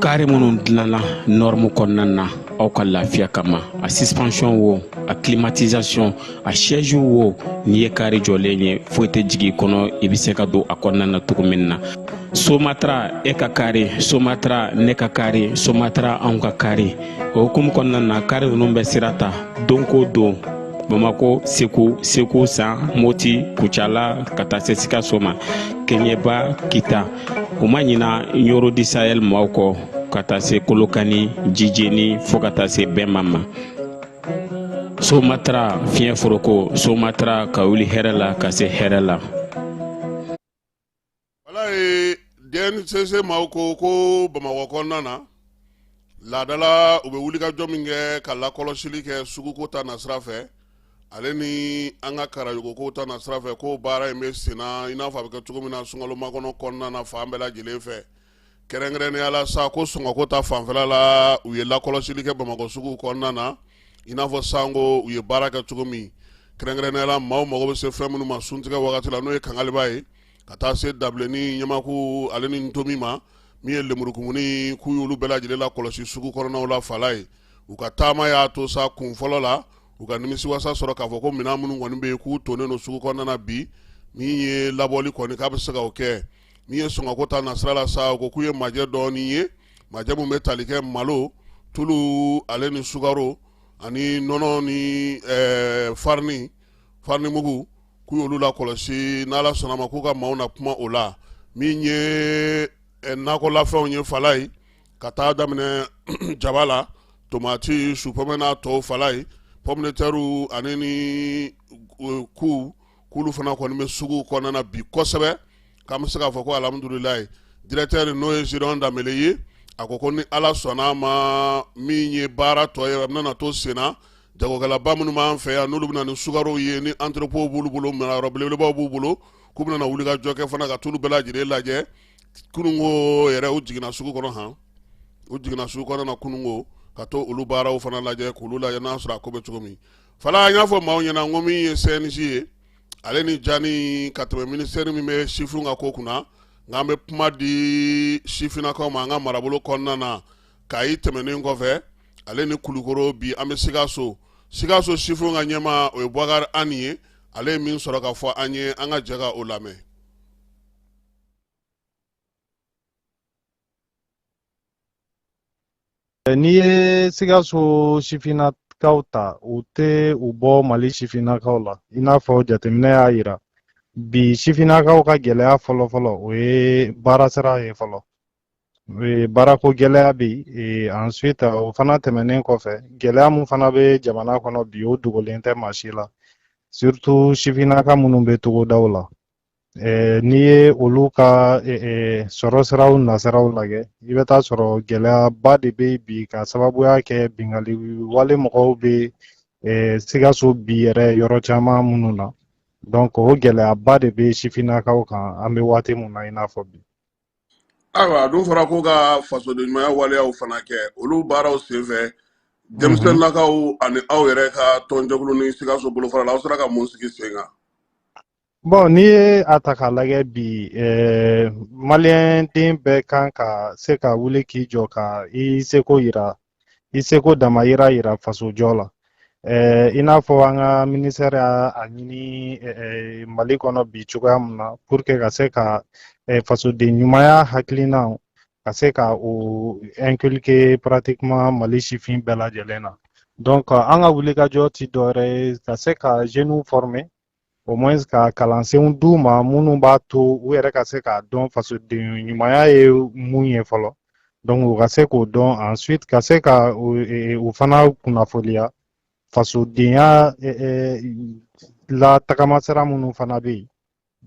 kari minnu dilanna norme kɔnɔna na aw ka lafiya kama. A suspension wo, a climatisation, a siège wo, n'i ye kari jɔlen ye, foyi tɛ jigin i kɔnɔ, i bɛ se ka don a kɔnɔna na cogo min na. Somatra, e ka kari Somatra, ne ka kari Somatra, anw ka kari. O hukumu kɔnɔna na, kari ninnu bɛ sira ta don ko don Bamako, Segu, Segu San, Moti, Kucala, ka taa se Sikaso ma, Keɲeba, Kita. U ma ɲina Ɲoro du Sahel maaw kɔ. Ka taa se Kolokani, Jijeni, fo ka taa se Bɛnba ma. Somatra fiɲɛ foroko, Somatra ka wuli hɛrɛ la ka se hɛrɛ la. Walayi, DNCC maaw ko ko Bamakɔ kɔnɔna na, laadala u bɛ wulikajɔ min kɛ ka lakɔlɔsili kɛ suguko ta nasira fɛ, ale ni an ka karayogoko ta nasira fɛ, ko baara in bɛ senna i n'a fɔ a bɛ kɛ cogo min na sunkalo makɔnɔ kɔnɔna na fan bɛɛ lajɛlen fɛ. Kɛrɛnkɛrɛnnenya la sa, ko sɔngɔko ta fanfɛla la, u ye lakɔlɔsili kɛ Bamakɔ sugu kɔnɔna na, i n'a fɔ sanko u ye baara kɛ cogo min. Kɛrɛnkɛrɛnnenya la, maaw mago bɛ se fɛn minnu ma suntigɛ wagati la, n'o ye kangaliba ye, ka taa se dabilenni, ɲamaku, ale ni ntomi ma, min ye lemurukumuni, k'u y'olu bɛɛ lajɛlen lakɔlɔsi sugu kɔnɔnaw la. Fala ye, u ka taama y'a to sa, kun fɔlɔ la, u ka nimisiwasa sɔrɔ k'a fɔ ko minɛn minnu kɔni bɛ yen, k'u tonnen don sugu kɔnɔna na bi, min ye labɔli kɔni k'a bɛ se ka o kɛ. Min ye sɔngɔko ta nasira la sa, u ko k'u ye majɛ dɔɔnin ye, majɛ min bɛ tali kɛ malo, tulu, ale ni sukaro, ani nɔnɔ ni farini, farinimugu, k'u y'olu lakɔlɔsi. N'Ala sɔnna ma, k'u ka maaw na kuma o la. Min ye nakɔlafɛnw ye, fala ye, ka taa daminɛ jaba la, tomati, supɔmɛ n'a tɔw, fala ye, pomme de terre, ani ni ku, k'olu fana kɔni bɛ sugu kɔnɔna na bi kosɛbɛ, k'an bɛ se k'a fɔ ko alhamdulilayi. Directeur, n'o ye Gédéon Danbele ye, a ko ko ni Ala sɔnna a ma, min ye baara tɔ ye, a bɛna to senna. Jagokɛlaba minnu b'an fɛ yan, n'olu bɛna ni sukaro ye, ni entrepôt b'olu bolo, marayɔrɔ belebelebaw b'u bolo, k'u bɛna wuli ka jɔ kɛ fana ka t'olu bɛɛ lajɛlen lajɛ. Kununko yɛrɛ, u jiginna sugu kɔnɔ han, u jiginna sugu kɔnɔ na kununko ka to olu baaraw fana lajɛ, k'olu lajɛ n'a sɔrɔ a ko bɛ cogo min. Fala, an y'a fɔ maaw ɲɛna ko min ye CNJ ye, ale ni jani ka tɛmɛ ministère min bɛ sifinw ka ko kunna, nka an bɛ kuma di sifinnakaw ma an ka marabolo kɔnɔna na. Kayi tɛmɛnen kɔfɛ, ale ni Kulukoro, bi an bɛ Sikaso. Sikaso sifinw ka ɲɛmaa, o ye Bubakari Ani ye. Ale ye min sɔrɔ ka fɔ an ye, an ka jɛ ka o lamɛn. N'i ye Sikaso sifinnakaw ta, u tɛ u bɔ Mali sifinnakaw la. I n'a fɔ jateminɛ y'a yira bi, sifinnakaw ka gɛlɛya fɔlɔfɔlɔ, o ye baara sira ye fɔlɔ, baarako gɛlɛya bɛ yen. Ensuite, o fana tɛmɛnen kɔfɛ, gɛlɛya mun fana bɛ jamana kɔnɔ bi, o dogolen tɛ maa si la, surtout sifinnaka minnu bɛ togodaw la. N'i ye olu ka sɔrɔ siraw nasiraw lajɛ, i bɛ taa sɔrɔ gɛlɛyaba de bɛ bi, ka sababuya kɛ binkanni wale mɔgɔw bɛ Sikaso bi yɛrɛ yɔrɔ caman minnu na. Donc o gɛlɛyaba de bɛ sifinnakaw kan an bɛ waati mun na i n'a fɔ bi. Ayiwa, a dun fɔra ko ka fasodenɲumanya waleyaw fana kɛ. Olu baaraw senfɛ, denmisɛnninnakaw ani aw yɛrɛ ka tɔnjɛkulu ni Sikaso bolofara la, aw sera ka mun sigi sen kan? Bon, n'i ye a ta k'a lajɛ bi, maliyɛn den bɛɛ kan ka se ka wuli k'i jɔ ka i seko yira, i seko damayira yira fasojɔ la. I n'a fɔ an ka ministère y'a ɲini Mali kɔnɔ bi cogoya min na, pour que ka se ka fasoden ɲumanya hakilina ka se ka o inculquer pratiquement Mali sifin bɛɛ lajɛlen na. Donc an ka wulikajɔ ti dɔwɛrɛ ye ka se ka jeunes former, au moins ka kalansenw d'u ma minnu b'a to u yɛrɛ ka se k'a dɔn fasoden ɲumanya ye mun ye fɔlɔ. Donc u ka se k'o dɔn, ensuite ka se ka u fana kunnafoniya fasodenya la tagamasira minnu fana bɛ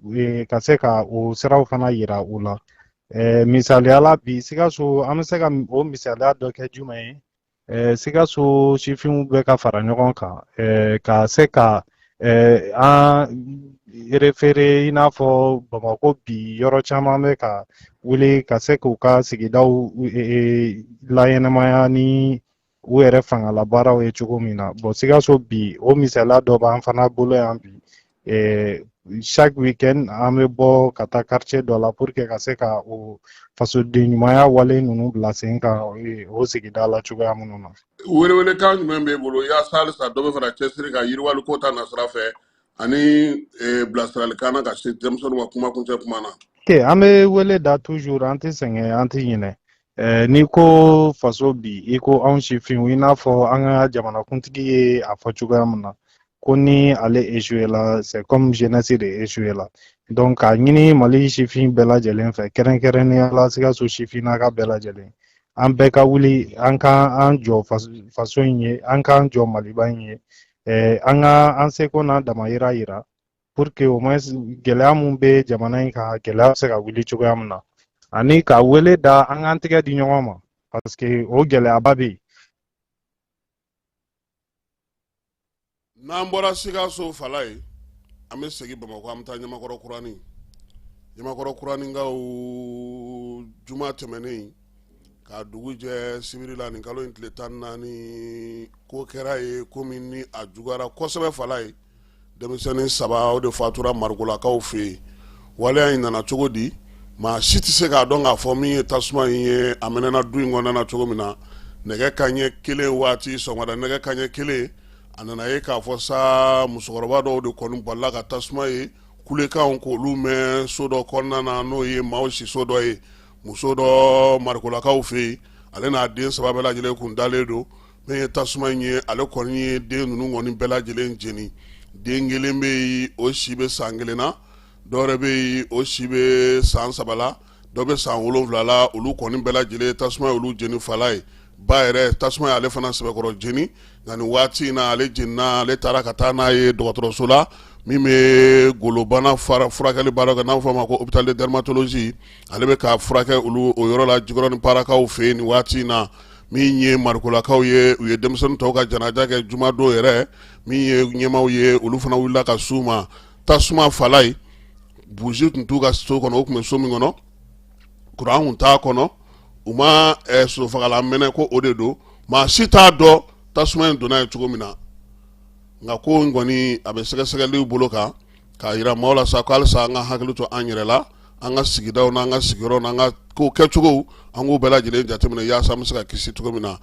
yen, ka se ka o siraw fana yira u la. Misaliya la bi Sikaso, an bɛ se ka o misaliya dɔ kɛ jumɛn ye? Sikaso sifinw bɛ ka fara ɲɔgɔn kan ka se ka an référer, i n'a fɔ Bamakɔ bi yɔrɔ caman bɛ ka wuli ka se k'u ka sigidaw laɲɛnamaya ni u yɛrɛ fangalabaaraw ye cogo min na. Bon, Sikaso bi, o misaliya dɔ b'an fana bolo yan bi. Chaque week-end, an bɛ bɔ ka taa quartier dɔ la pour que ka se ka o fasoden ɲumanya wale ninnu bila sen kan o sigida la cogoya minnu na. Welewelekan jumɛn b'e bolo yaasa halisa dɔ bɛ fara cɛsiri kan yiriwali ko ta nasira fɛ, ani bilasiralikan na ka se denmisɛnninw ka kuma kuncɛ kuma na? Ok, an bɛ wele da toujours, an tɛ sɛgɛn, an tɛ ɲinɛ. N'i ko faso bi, i ko anw sifinw, i n'a fɔ an ka jamanakuntigi ye a fɔ cogoya min na ko ni ale échoué la, c'est comme jeunesse de échoué la. Donc k'a ɲini Mali sifin bɛɛ lajɛlen fɛ, kɛrɛnkɛrɛnnenya la Sikaso sifinnaka bɛɛ lajɛlen. An bɛɛ ka wuli, an ka an jɔ faso in ye, an k'an jɔ Maliba in ye, an ka an seko n'an damayira yira pour que au moins gɛlɛya mun bɛ jamana in kan, gɛlɛya bɛ se ka wuli cogoya min na, ani ka wele da an k'an tɛgɛ di ɲɔgɔn ma, parce que o gɛlɛyaba bɛ yen. N'an bɔra Sikaso, Falaye, an bɛ segin Bamakɔ, an bɛ taa Ɲamakɔrɔ Kurani. Ɲamakɔrɔ Kuraninkaw, juma tɛmɛnen k'a dugu jɛ sibiri la, nin kalo in tile 14, ko kɛra ye ko min ni a juguyara kosɛbɛ, Falaye. Denmisɛnnin saba, o de fatura Marikolakaw fɛ yen. Waleya in nana cogo di, maa si tɛ se k'a dɔn k'a fɔ min ye tasuma in ye a mɛnɛna du in kɔnɔna na cogo min na. Nɛgɛ kanɲɛ kelen waati, sɔgɔmada nɛgɛ kanɲɛ kelen, a nana ye k'a fɔ sa musokɔrɔba dɔw de kɔni balila ka tasuma ye kulekanw k'olu mɛn so dɔ kɔnɔna na, n'o ye maaw siso dɔ ye. Muso dɔ Marikolakaw fɛ yen, ale n'a den saba bɛɛ lajɛlen kun dalen don. Min ye tasuma in ye, ale kɔni ye den ninnu kɔni bɛɛ lajɛlen jeni. Den kelen bɛ yen, o si bɛ san 1 na, dɔwɛrɛ bɛ yen, o si bɛ san 3 la, dɔ bɛ san 7 la. Olu kɔni bɛɛ lajɛlen, tasuma ye olu jeni, Falaye. Ba yɛrɛ, tasuma ye ale fana sɛbɛkɔrɔ jeni, nka nin waati in na, ale jenina, ale taara ka taa n'a ye dɔgɔtɔrɔso la min bɛ golobana furakɛli baara kɛ, n'a bɛ fɔ a ma ko hôpital de dermatologie. Ale bɛ ka furakɛ olu o yɔrɔ la Jikɔrɔni Parakaw fɛ yen nin waati in na. Min ye Marikolakaw ye, u ye denmisɛnnin tɔw ka janaja kɛ jumadon yɛrɛ. Min ye ɲɛmaaw ye, olu fana wulila ka s'u ma. Tasuma, Falaye, bougie tun t'u ka so kɔnɔ, u tun bɛ so min kɔnɔ, kuran tun t'a kɔnɔ, u ma sosofagalan mɛnɛ ko o de don. Maa si t'a dɔn tasuma in donna yen cogo min na, nka ko in kɔni, a bɛ sɛgɛsɛgɛliw bolo kan k'a jira maaw la sa ko halisa an ka hakili to an yɛrɛ la, an ka sigidaw n'an ka sigiyɔrɔ n'an ka ko kɛcogow, an k'u bɛɛ lajɛlen jateminɛ yaasa an bɛ se ka kisi cogo min na.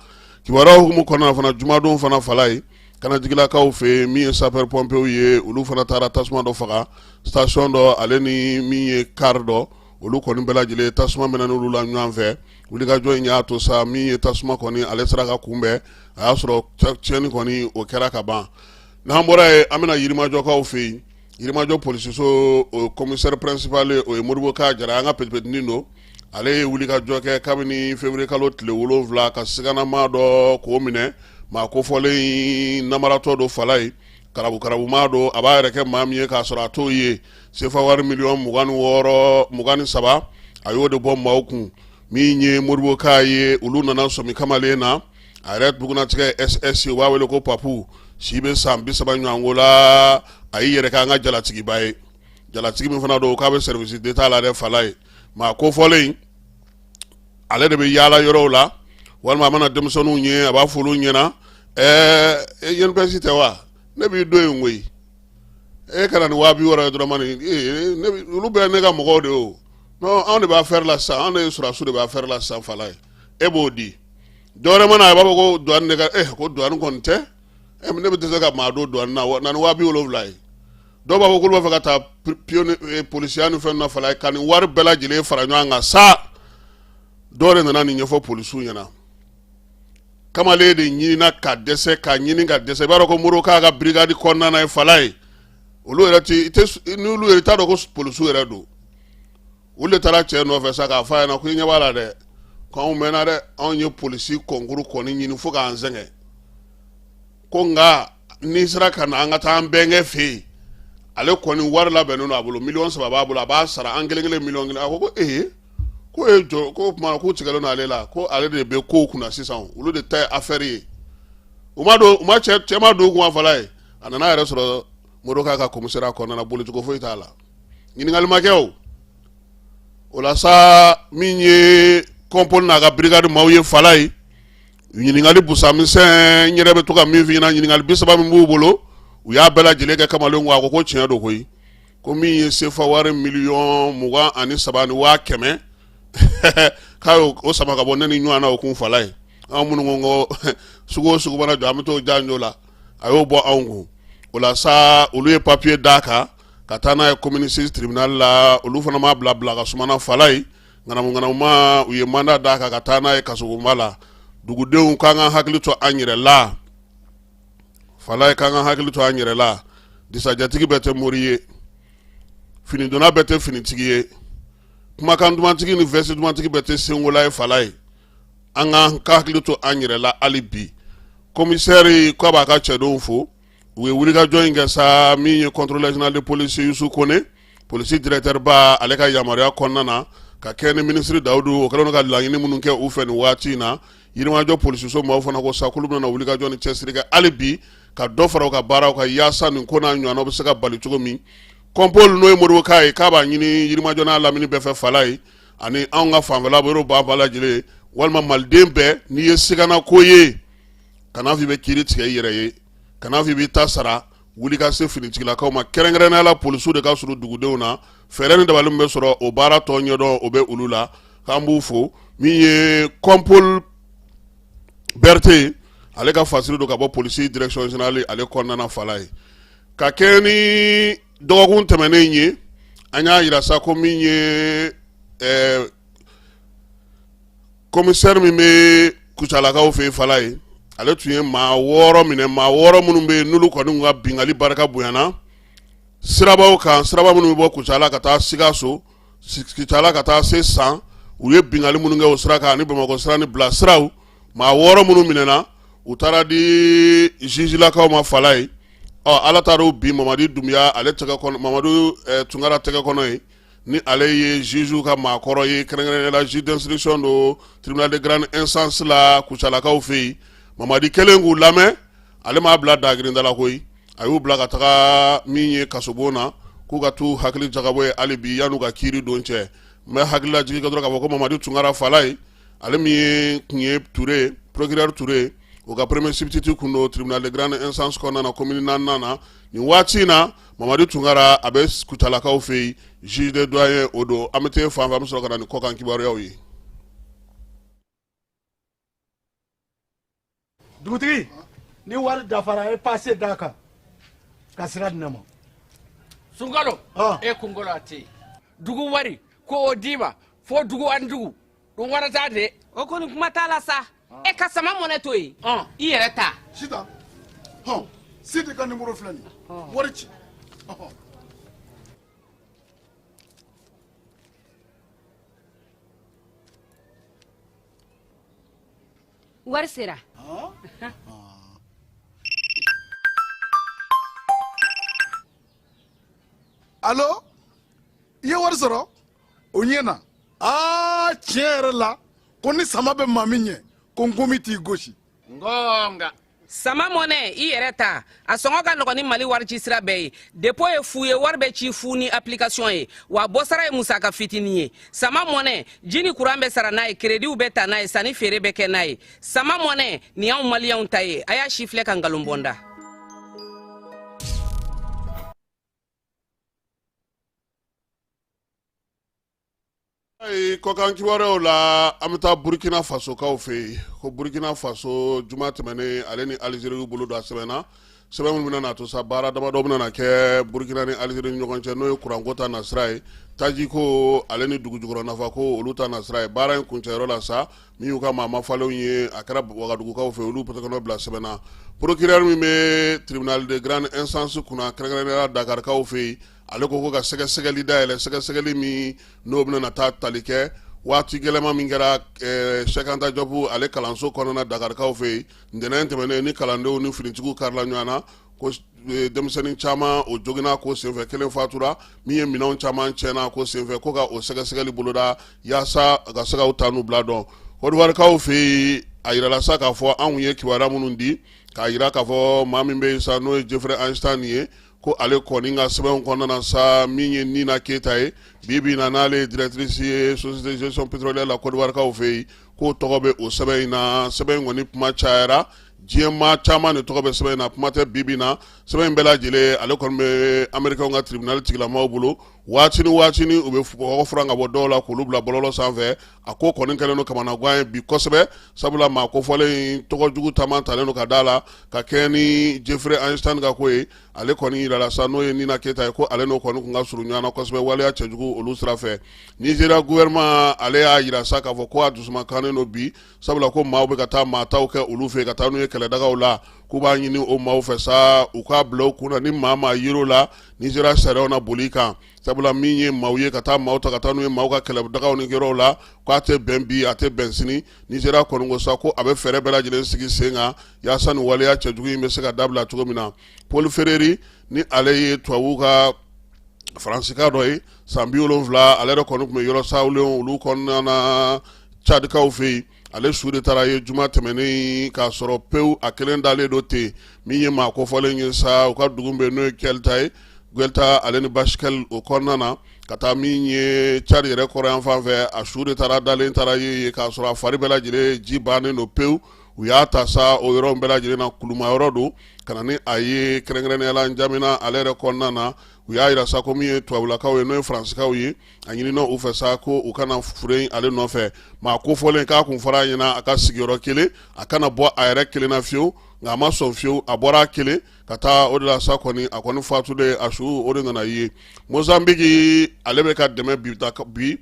Kibaruyaw hukumu kɔnɔna fana, jumadon fana, Falaye, Kanajigilakaw fɛ yen, min ye sapeur pompiers ye, olu fana taara tasuma dɔ faga station dɔ, ale ni min ye car dɔ, olu kɔni bɛɛ lajɛlen, tasuma mɛnɛ n'olu la ɲɔgɔn fɛ. Wulikajɔ in y'a to sa min ye tasuma kɔni, ale sera ka kunbɛn, a y'a sɔrɔ tiɲɛni kɔni o kɛra ka ban. N'an bɔra yen, an bɛna Yirimajɔkaw fɛ yen. Yirimajɔ polisiso, o commissaire principal, o ye Modibo Ka Jara, an ka petipetinin don. Ale ye wulikajɔ kɛ kabini février kalo tile 7 ka siganama dɔ k'o minɛ. Maa kofɔlen in namaratɔ don, Falaye, karabu-karabumaa don, a b'a yɛrɛ kɛ maa min ye k'a sɔrɔ a t'o ye. Sefa wari miliyɔn 26, 23, a y'o de bɔ maaw kun. Min ye Modibo Ka ye, olu nana sɔmi kamalen na. A yɛrɛ bugunatigɛ SS, u b'a wele ko Papu, si bɛ san 30 ɲɔgɔnko la. A y'i yɛrɛ kɛ an ka jalatigiba ye, jalatigi min fana don k'a bɛ service d'état la dɛ, Falaye. Maa kofɔlen, ale de bɛ yaala yɔrɔw la, walima a mana denmisɛnninw ye, a b'a fɔ olu ɲɛna: ɛɛ, INPS tɛ wa? Ne b'i don yen koyi, e ka na ni 60 000 ye dɔrɔn. Nin olu bɛɛ ne ka mɔgɔw de ye o. Non, anw de b'a affaire la sisan, anw de ye sɔrɔdasiw de b'a affaire la sisan, Falaye. E b'o di dɔwɛrɛ mana, a b'a fɔ ko douane de ka ko douane kɔni tɛ, ne bɛ dɛsɛ ka maa don douane na, na ni 70 000 ye. Dɔw b'a fɔ k'olu b'a fɛ ka taa polisiya ni fɛn na, Falaye, ka nin wari bɛɛ lajɛlen fara ɲɔgɔn kan sa. Dɔw de nana nin ɲɛfɔ polisiw ɲɛna. Kamalen de ɲinina ka dɛsɛ, ka ɲini ka dɛsɛ. I b'a dɔn ko Modibo k'a ka brigade kɔnɔna na ye, Falaye, olu yɛrɛ ti n'olu yɛrɛ t'a dɔn ko polisiw yɛrɛ don. Olu de taara cɛ nɔfɛ sa k'a fɔ a ɲɛna ko i ɲɛ b'a la dɛ, ko anw mɛnna dɛ, anw ye polisi concours kɔni ɲini fo k'an sɛgɛn, ko nka n'i sera ka na, an ka taa an bɛnkɛ fɛ yen, ale kɔni wari labɛnnen don a bolo, miliyɔn 3 b'a bolo, a b'a sara an kelen kelen miliyɔn 1. A ko ko ee, ko e jɔ ko tuma k'u tigɛlen don ale la, ko ale de bɛ kow kunna sisan, olu de ta ye affaire ye. U ma don, u ma cɛ, cɛ ma don u kun, Falaye. A nana yɛrɛ sɔrɔ Modibo k'a ka commissariat kɔnɔna na, bolicogo foyi t'a la, ɲininkali ma kɛ. O la sa, min ye kɔnpoli n'a ka brigade maaw ye, Falaye, ɲininkali busamisɛn n yɛrɛ bɛ to ka min f'i ɲɛna, ɲininkali 30 min b'u bolo, u y'a bɛɛ lajɛlen kɛ kamalen kun. A ko ko tiɲɛ don koyi, ko min ye sefa wari miliyɔn 23 ni 100 000, k'a y'o o sama ka bɔ ne ni ɲɔgɔn na o kun, Falaye. Anw minnu ko ko sugu o sugu mana jɔ, an bɛ t'o janjo la, a y'o bɔ anw kun. O la sa, olu ye papiye d'a kan ka taa n'a ye commune 6 tribunal la. Olu fana m'a bila bila ka sumana, Falaye. Ŋanamu ŋanamuma, u ye mandat d'a kan ka taa n'a ye kasobonba la. Dugudenw k'an ka hakili to an yɛrɛ la, Falaye, k'an ka hakili to an yɛrɛ la. Disajatigi bɛɛ tɛ mori ye, finidonna bɛɛ tɛ finitigi ye, kumakan dumantigi ni veste dumantigi bɛɛ tɛ senkola ye, Falaye. An k'an ka hakili to an yɛrɛ la hali bi. Komisɛri k'a b'a ka cɛdenw fo, u ye wulikajɔ in kɛ sa min ye contrôleur général de police Yusu Kone, polisi directeur ba, ale ka yamaruya kɔnɔna na, ka kɛ ni minisiri Dawudu, o kɛlen ka laɲini minnu kɛ u fɛ nin waati in na. Yirimajɔ polisiso maaw fana ko sa k'olu bɛna wulikajɔ ni cɛsiri kɛ hali bi ka dɔ fara u ka baaraw kan, yaasa nin ko n'a ɲɔgɔnnaw bɛ se ka bali cogo min. Kɔnpol, n'o ye Modibo Ka ye, k'a b'a ɲini Yirimajɔ n'a lamini bɛɛ fɛ, fala ye ani anw ka fanfɛla bɛ yɔrɔ bɛɛ lajɛlen, walima maliden bɛɛ, n'i ye sigana ko ye, kana fɔ i bɛ kiiri tigɛ i yɛrɛ ye, kana fɔ i b'i ta sara, wuli ka se finitigilakaw ma, kɛrɛnkɛrɛnnenya la polisiw de ka surun dugudenw na. Fɛɛrɛ ni dabali min bɛ sɔrɔ o baara tɔ ɲɛdɔn, o bɛ olu la. K'an b'u fo. Min ye Kɔnpol Berete, ale ka fasiri don ka bɔ polisi direction générale ale kɔnɔna fala ye. Ka kɛ ni dɔgɔkun tɛmɛnen ye, an y'a yira sa ko min ye komisɛri min bɛ Kucalakaw fɛ fala ye, ale tun ye maa 6 minɛ, maa 6 minnu bɛ yen n'olu kɔni ka binkanni barika bonyana sirabaw kan, siraba minnu bɛ bɔ Kucala ka taa Sikaso, Kucala ka taa se San. U ye binkanni minnu kɛ o sira kan ani Bamakɔ sira ni bila siraw. Maa 6 minnu minɛna, u taara di zizilakaw ma fala ye. Ɔ Ala taara u bin Mamadi Dunbiya ale tɛgɛ kɔnɔ, Mamadu Tunkara tɛgɛ kɔnɔ ye, ni ale ye juge ka maakɔrɔ ye, kɛrɛnkɛrɛnnenya la juge d'instruction don tribunal de grande instance la Kucalakaw fɛ yen. Mamadi kɛlen k'u lamɛn, ale m'a bila dagirinda la koyi, a y'u bila ka taga min ye kasobon na, k'u ka t'u hakili jagabɔ ye hali bi yan'u ka kiiri don cɛ. N bɛ hakililajigin kɛ dɔrɔn k'a fɔ ko Mamadi Tunkara fala ye, ale min ye tun ye Ture, procureur Ture, o ka premier substitut kun don tribunal de grande instance kɔnɔna na, commune 4nan na. Nin waati in na, Mamadi Tunkara a bɛ Kucalakaw fɛ yen, juge de doyen o don. An bɛ taa fan fɛ, an bɛ sɔrɔ ka na ni kɔkan kibaruyaw ye. Dugutigi, ni wari dafara, e pase d'a kan ka sira di ne ma. Sunkalo, e kunkolo a tɛ yen. Dugu wari ko o d'i ma fo dugu ani dugu ɗum warata de. O kɔni kuma t'a la sa, e ka sama mɔnɛ to yen, i yɛrɛ ta. Sitan, hɔn, Sidi ka nimoro filɛ nin ye, wari ci. Wari sera. Alo, i ye wari sɔrɔ? O ɲɛna. Aa, tiɲɛ yɛrɛ la, ko ni sama bɛ maa min ɲɛ, ko nkomi t'i gosi. Ngonga. Sama mɔnɛ, i yɛrɛ ta, a sɔngɔ ka nɔgɔn ni Mali warici sira bɛɛ ye. Dépôt ye fu ye, wari bɛ ci fu ni application ye, wa bɔsara ye musaka fitinin ye. Sama mɔnɛ, ji ni kuran bɛ sara n'a ye, kerediw bɛ ta n'a ye, sanni feere bɛ kɛ n'a ye. Sama mɔnɛ nin y'anw maliyɛnw ta ye. A y'a si filɛ ka nkalon bɔ n da. Ayi, kɔkan kibaruyaw la, an bɛ taa Burkina Fasokaw fɛ yen, ko Burkina Faso, juma tɛmɛnen, ale ni Alizeri y'u bolo don a sɛbɛn na, sɛbɛn minnu bɛna to sa baara damadɔ bɛna na kɛ Burkina ni Alizeri ni ɲɔgɔn cɛ, n'o ye kuranko ta nasira ye, tajiko ale ni dugujukɔrɔ nafako olu ta nasira ye. Baara in kuncɛyɔrɔ la sa, min y'u ka maa mafalenw ye, a kɛra Wagadugukaw fɛ, olu tɛgɛ bila sɛbɛn na. Procureur min bɛ tribunal de grande instance kunna, kɛrɛnkɛrɛnnenya la Dakarikaw fɛ yen, ale ko ka sɛgɛsɛgɛli dayɛlɛ, sɛgɛsɛgɛli min n'o bɛna taa tali kɛ waati gɛlɛma min kɛra Cheikh Anta Diop ale kalanso kɔnɔna Dakarikaw fɛ yen ntɛnɛn tɛmɛnen, ni kalandenw ni finitigiw karila ɲɔgɔn na, ko denmisɛnnin caman o joginna ko senfɛ, kelen fatura, min ye minɛnw caman tiɲɛna ko senfɛ, ko ka o sɛgɛsɛgɛli boloda yaasa ka se ka ta n'u bila dɔn. Kɔdiwarikaw fɛ yen, a yirala sa k'a fɔ anw ye kibaruya minnu di k'a yira k'a fɔ maa min bɛ yen sa, n'o ye Jeffrey Epstein ye, ko ale kɔni ka sɛbɛnw kɔnɔna na sa, min ye Nina Keyita ye bi bi na, n'ale ye directrice ye société de gestion pétrolière la Kɔdiwarikaw fɛ yen, k'o tɔgɔ bɛ o sɛbɛn in na. Sɛbɛn in kɔni kuma cayara, diɲɛ maa caman de tɔgɔ bɛ sɛbɛn in na. Kuma tɛ, bi bi na sɛbɛn in bɛɛ lajɛlen, ale kɔni bɛ Américains ka tribunal tigilamaaw bolo. Waati ni waati ni u bɛ kɔgɔ furan ka bɔ dɔw la k'olu bila bɔlɔlɔ sanfɛ. A ko kɔni kɛlen don kamanagan ye bi kosɛbɛ, sabula maa kofɔlen in tɔgɔ jugu caman talen don ka da la ka kɛɲɛ ni Jeffrey Epstein ka ko ye. Ale kɔni yirala sa, n'o ye Nina Keyita ye, ko ale n'o kɔni tun ka surun ɲɔgɔn na kosɛbɛ waleya cɛjugu olu sira fɛ. Nigeria gouvernement ale y'a yira sa k'a fɔ ko a dusumakannen don bi, sabula ko maaw bɛ ka taa maa taw kɛ olu fɛ ka taa n'u ye kɛlɛdagaw la. K'u b'a ɲini o maaw fɛ sa, u k'a bila u kun na, ni maa maa yer'o la, Nizeriya sariyaw na boli kan, sabula min ye maaw ye ka taa maaw ta ka taa n'u ye maaw ka kɛlɛdagaw ni yɔrɔw la, k'a tɛ bɛn bi, a tɛ bɛn sini. Nizeriya kɔni ko sa ko a bɛ fɛɛrɛ bɛɛ lajɛlen sigi sen kan yaasa nin waleya cɛjugu in bɛ se ka dabila cogo min na. Paul Ferreri ni ale ye tubabu ka faransika dɔ ye, san 70, ale yɛrɛ kɔni tun bɛ yɔrɔ sawulen olu kɔnɔna na Cadikaw fɛ yen. Ale su de taara ye juma tɛmɛnen k'a sɔrɔ pewu, a kelen dalen don ten. Min ye maa kofɔlen ye sa, u ka dugu bɛ n'o ye Kɛlita ye, Guelta ale ni Basikɛli o kɔnɔna na, ka taa min ye Cadi yɛrɛ kɔrɔn fan fɛ, a su de taara dalen taara ye k'a sɔrɔ a fari bɛɛ lajɛlen ji bannen don pewu. U y'a ta sa o yɔrɔ bɛɛ lajɛlen na, kuluma yɔrɔ don, ka na ni a ye kɛrɛnkɛrɛnnenya la Njamena ale yɛrɛ kɔnɔna na. U y'a jira sa ko min ye tubabulakaw ye, n'o ye faransikaw ye, a ɲinina u fɛ sa ko u kana fure in ale nɔfɛ. Maa kofɔlen k'a kun fɔra a ɲɛna a ka sigiyɔrɔ kelen, a kana bɔ a yɛrɛ kelen na fiyewu, nka a ma sɔn fiyewu, a bɔra a kelen ka taa. O de la sa kɔni a kɔni fatulen, a su o de nana ye. Mozambiki ale bɛ ka dɛmɛ bi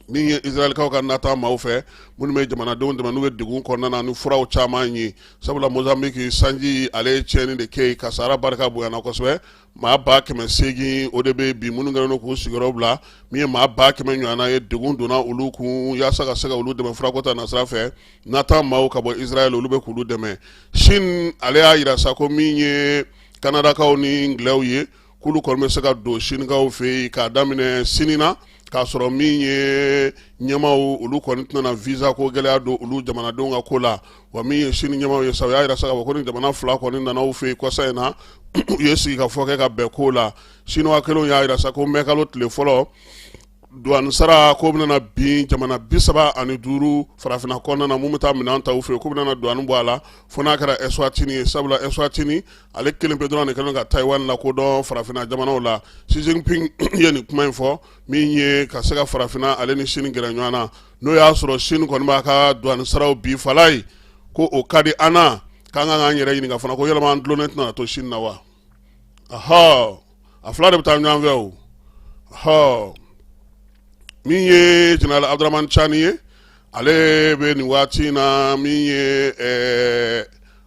min ye Israɛlkaw ka nata maaw fɛ, minnu bɛ jamanadenw dɛmɛ n'u bɛ degun kɔnɔna na ni furaw caman ye, sabula Mozambiki sanji ale ye tiɲɛni de kɛ yen, kasara barika bonyana kosɛbɛ. Maa 800,000 o de bɛ bi minnu kɛlen don k'u sigiyɔrɔ bila, min ye maa 100,000 ɲɔgɔnna ye, degun donna olu kun. Yaasa ka se ka olu dɛmɛ furako ta nasira fɛ, nata maaw ka bɔ Israël, olu bɛ k'olu dɛmɛ. Chine ale y'a jira sa ko min ye Kanadakaw ni Anglais ye, k'olu kɔni bɛ se ka don Sinikaw fɛ yen k'a daminɛ sini na, k'a sɔrɔ min ye ɲɛmaaw, olu kɔni tɛna visa ko gɛlɛya don olu jamanadenw ka ko la. Wa min ye Sini ɲɛmaaw ye sa, u y'a jira sa k'a fɔ ko ni jamana fila kɔni nana u fɛ yen kɔsa in na, u ye sigikafɔ kɛ ka bɛn ko la. Sinuwa kelenw y'a jira sa ko mɛkalo tile fɔlɔ, douane sara ko bɛna bin jamana 35 farafinna kɔnɔna na, mun bɛ taa minɛn ta u fɛ yen, k'u bɛna douane bɔ a la, fo n'a kɛra Eswatini ye, sabula Eswatini ale kelen pe dɔrɔn de kɛlen ka Taïwan lakodɔn farafinna jamanaw la. Xi Jinping ye nin kuma in fɔ min ye ka se ka farafinna ale ni Sini gɛrɛ ɲɔgɔn na, n'o y'a sɔrɔ Sini kɔni b'a ka douane saraw bi fala ye, ko o ka di an na, k'an ka k'an yɛrɛ ɲininka fana ko yalama an dulonnen tɛna to Sini na wa? Ahɔ, a fila de bɛ taa ɲɔgɔn fɛ o. Hɔ, min ye général Abdramane Tiani ye, ale bɛ nin waati in na min ye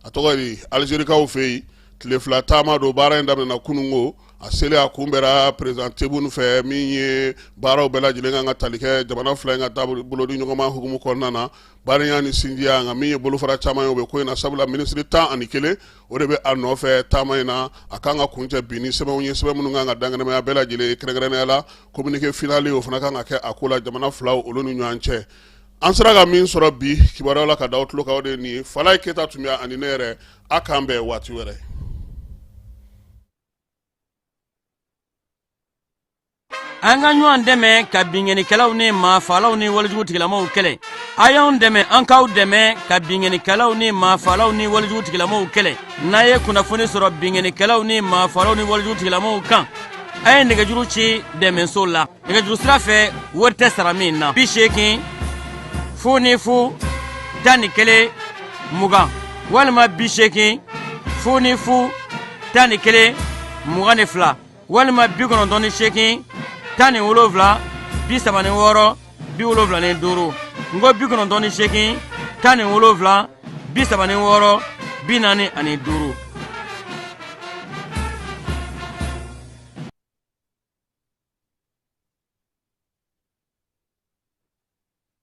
a tɔgɔ ye Alizerikaw fɛ yen, tile 2 taama don. Baara in daminɛna kununko, a selen a kunbɛra président Tebboune fɛ, min ye baaraw bɛɛ lajɛlen kan ka tali kɛ jamana fila in ka taa bolodi ɲɔgɔnma hukumu kɔnɔna na, badenya ni sinjiya. Nka min ye bolofara caman ye, o bɛ ko in na, sabula minisiri 11 o de bɛ a nɔfɛ taama in na. A kan ka kuncɛ bi ni sɛbɛnw ye, sɛbɛn minnu kan ka dankɛnɛmaya bɛɛ lajɛlen, kɛrɛnkɛrɛnnenya la communiqué final, o fana kan ka kɛ a ko la jamana filaw olu ni ɲɔgɔn cɛ. An sera ka min sɔrɔ bi kibaruya la ka da aw tulo kan, o de ye nin ye. Falaye Keyita tun bɛ ani ne yɛrɛ, a k'an bɛn waati wɛrɛ. An ka ɲɔgɔn dɛmɛ ka binkannikɛlaw ni maafalaw ni walejugu tigilamaw kɛlɛ. A y'anw dɛmɛ, an k'aw dɛmɛ ka binkannikɛlaw ni maafalaw ni walejugu tigilamaw kɛlɛ. N'a ye kunnafoni sɔrɔ binkannikɛlaw ni maafalaw ni walejugu tigilamaw kan, a ye nɛgɛjuru ci dɛmɛso la nɛgɛjuru sira fɛ, wari tɛ sara min na: 80 00 11 20 walima 80 00 11 22 walima 98 17 36 75. N ko 98 17 36 45.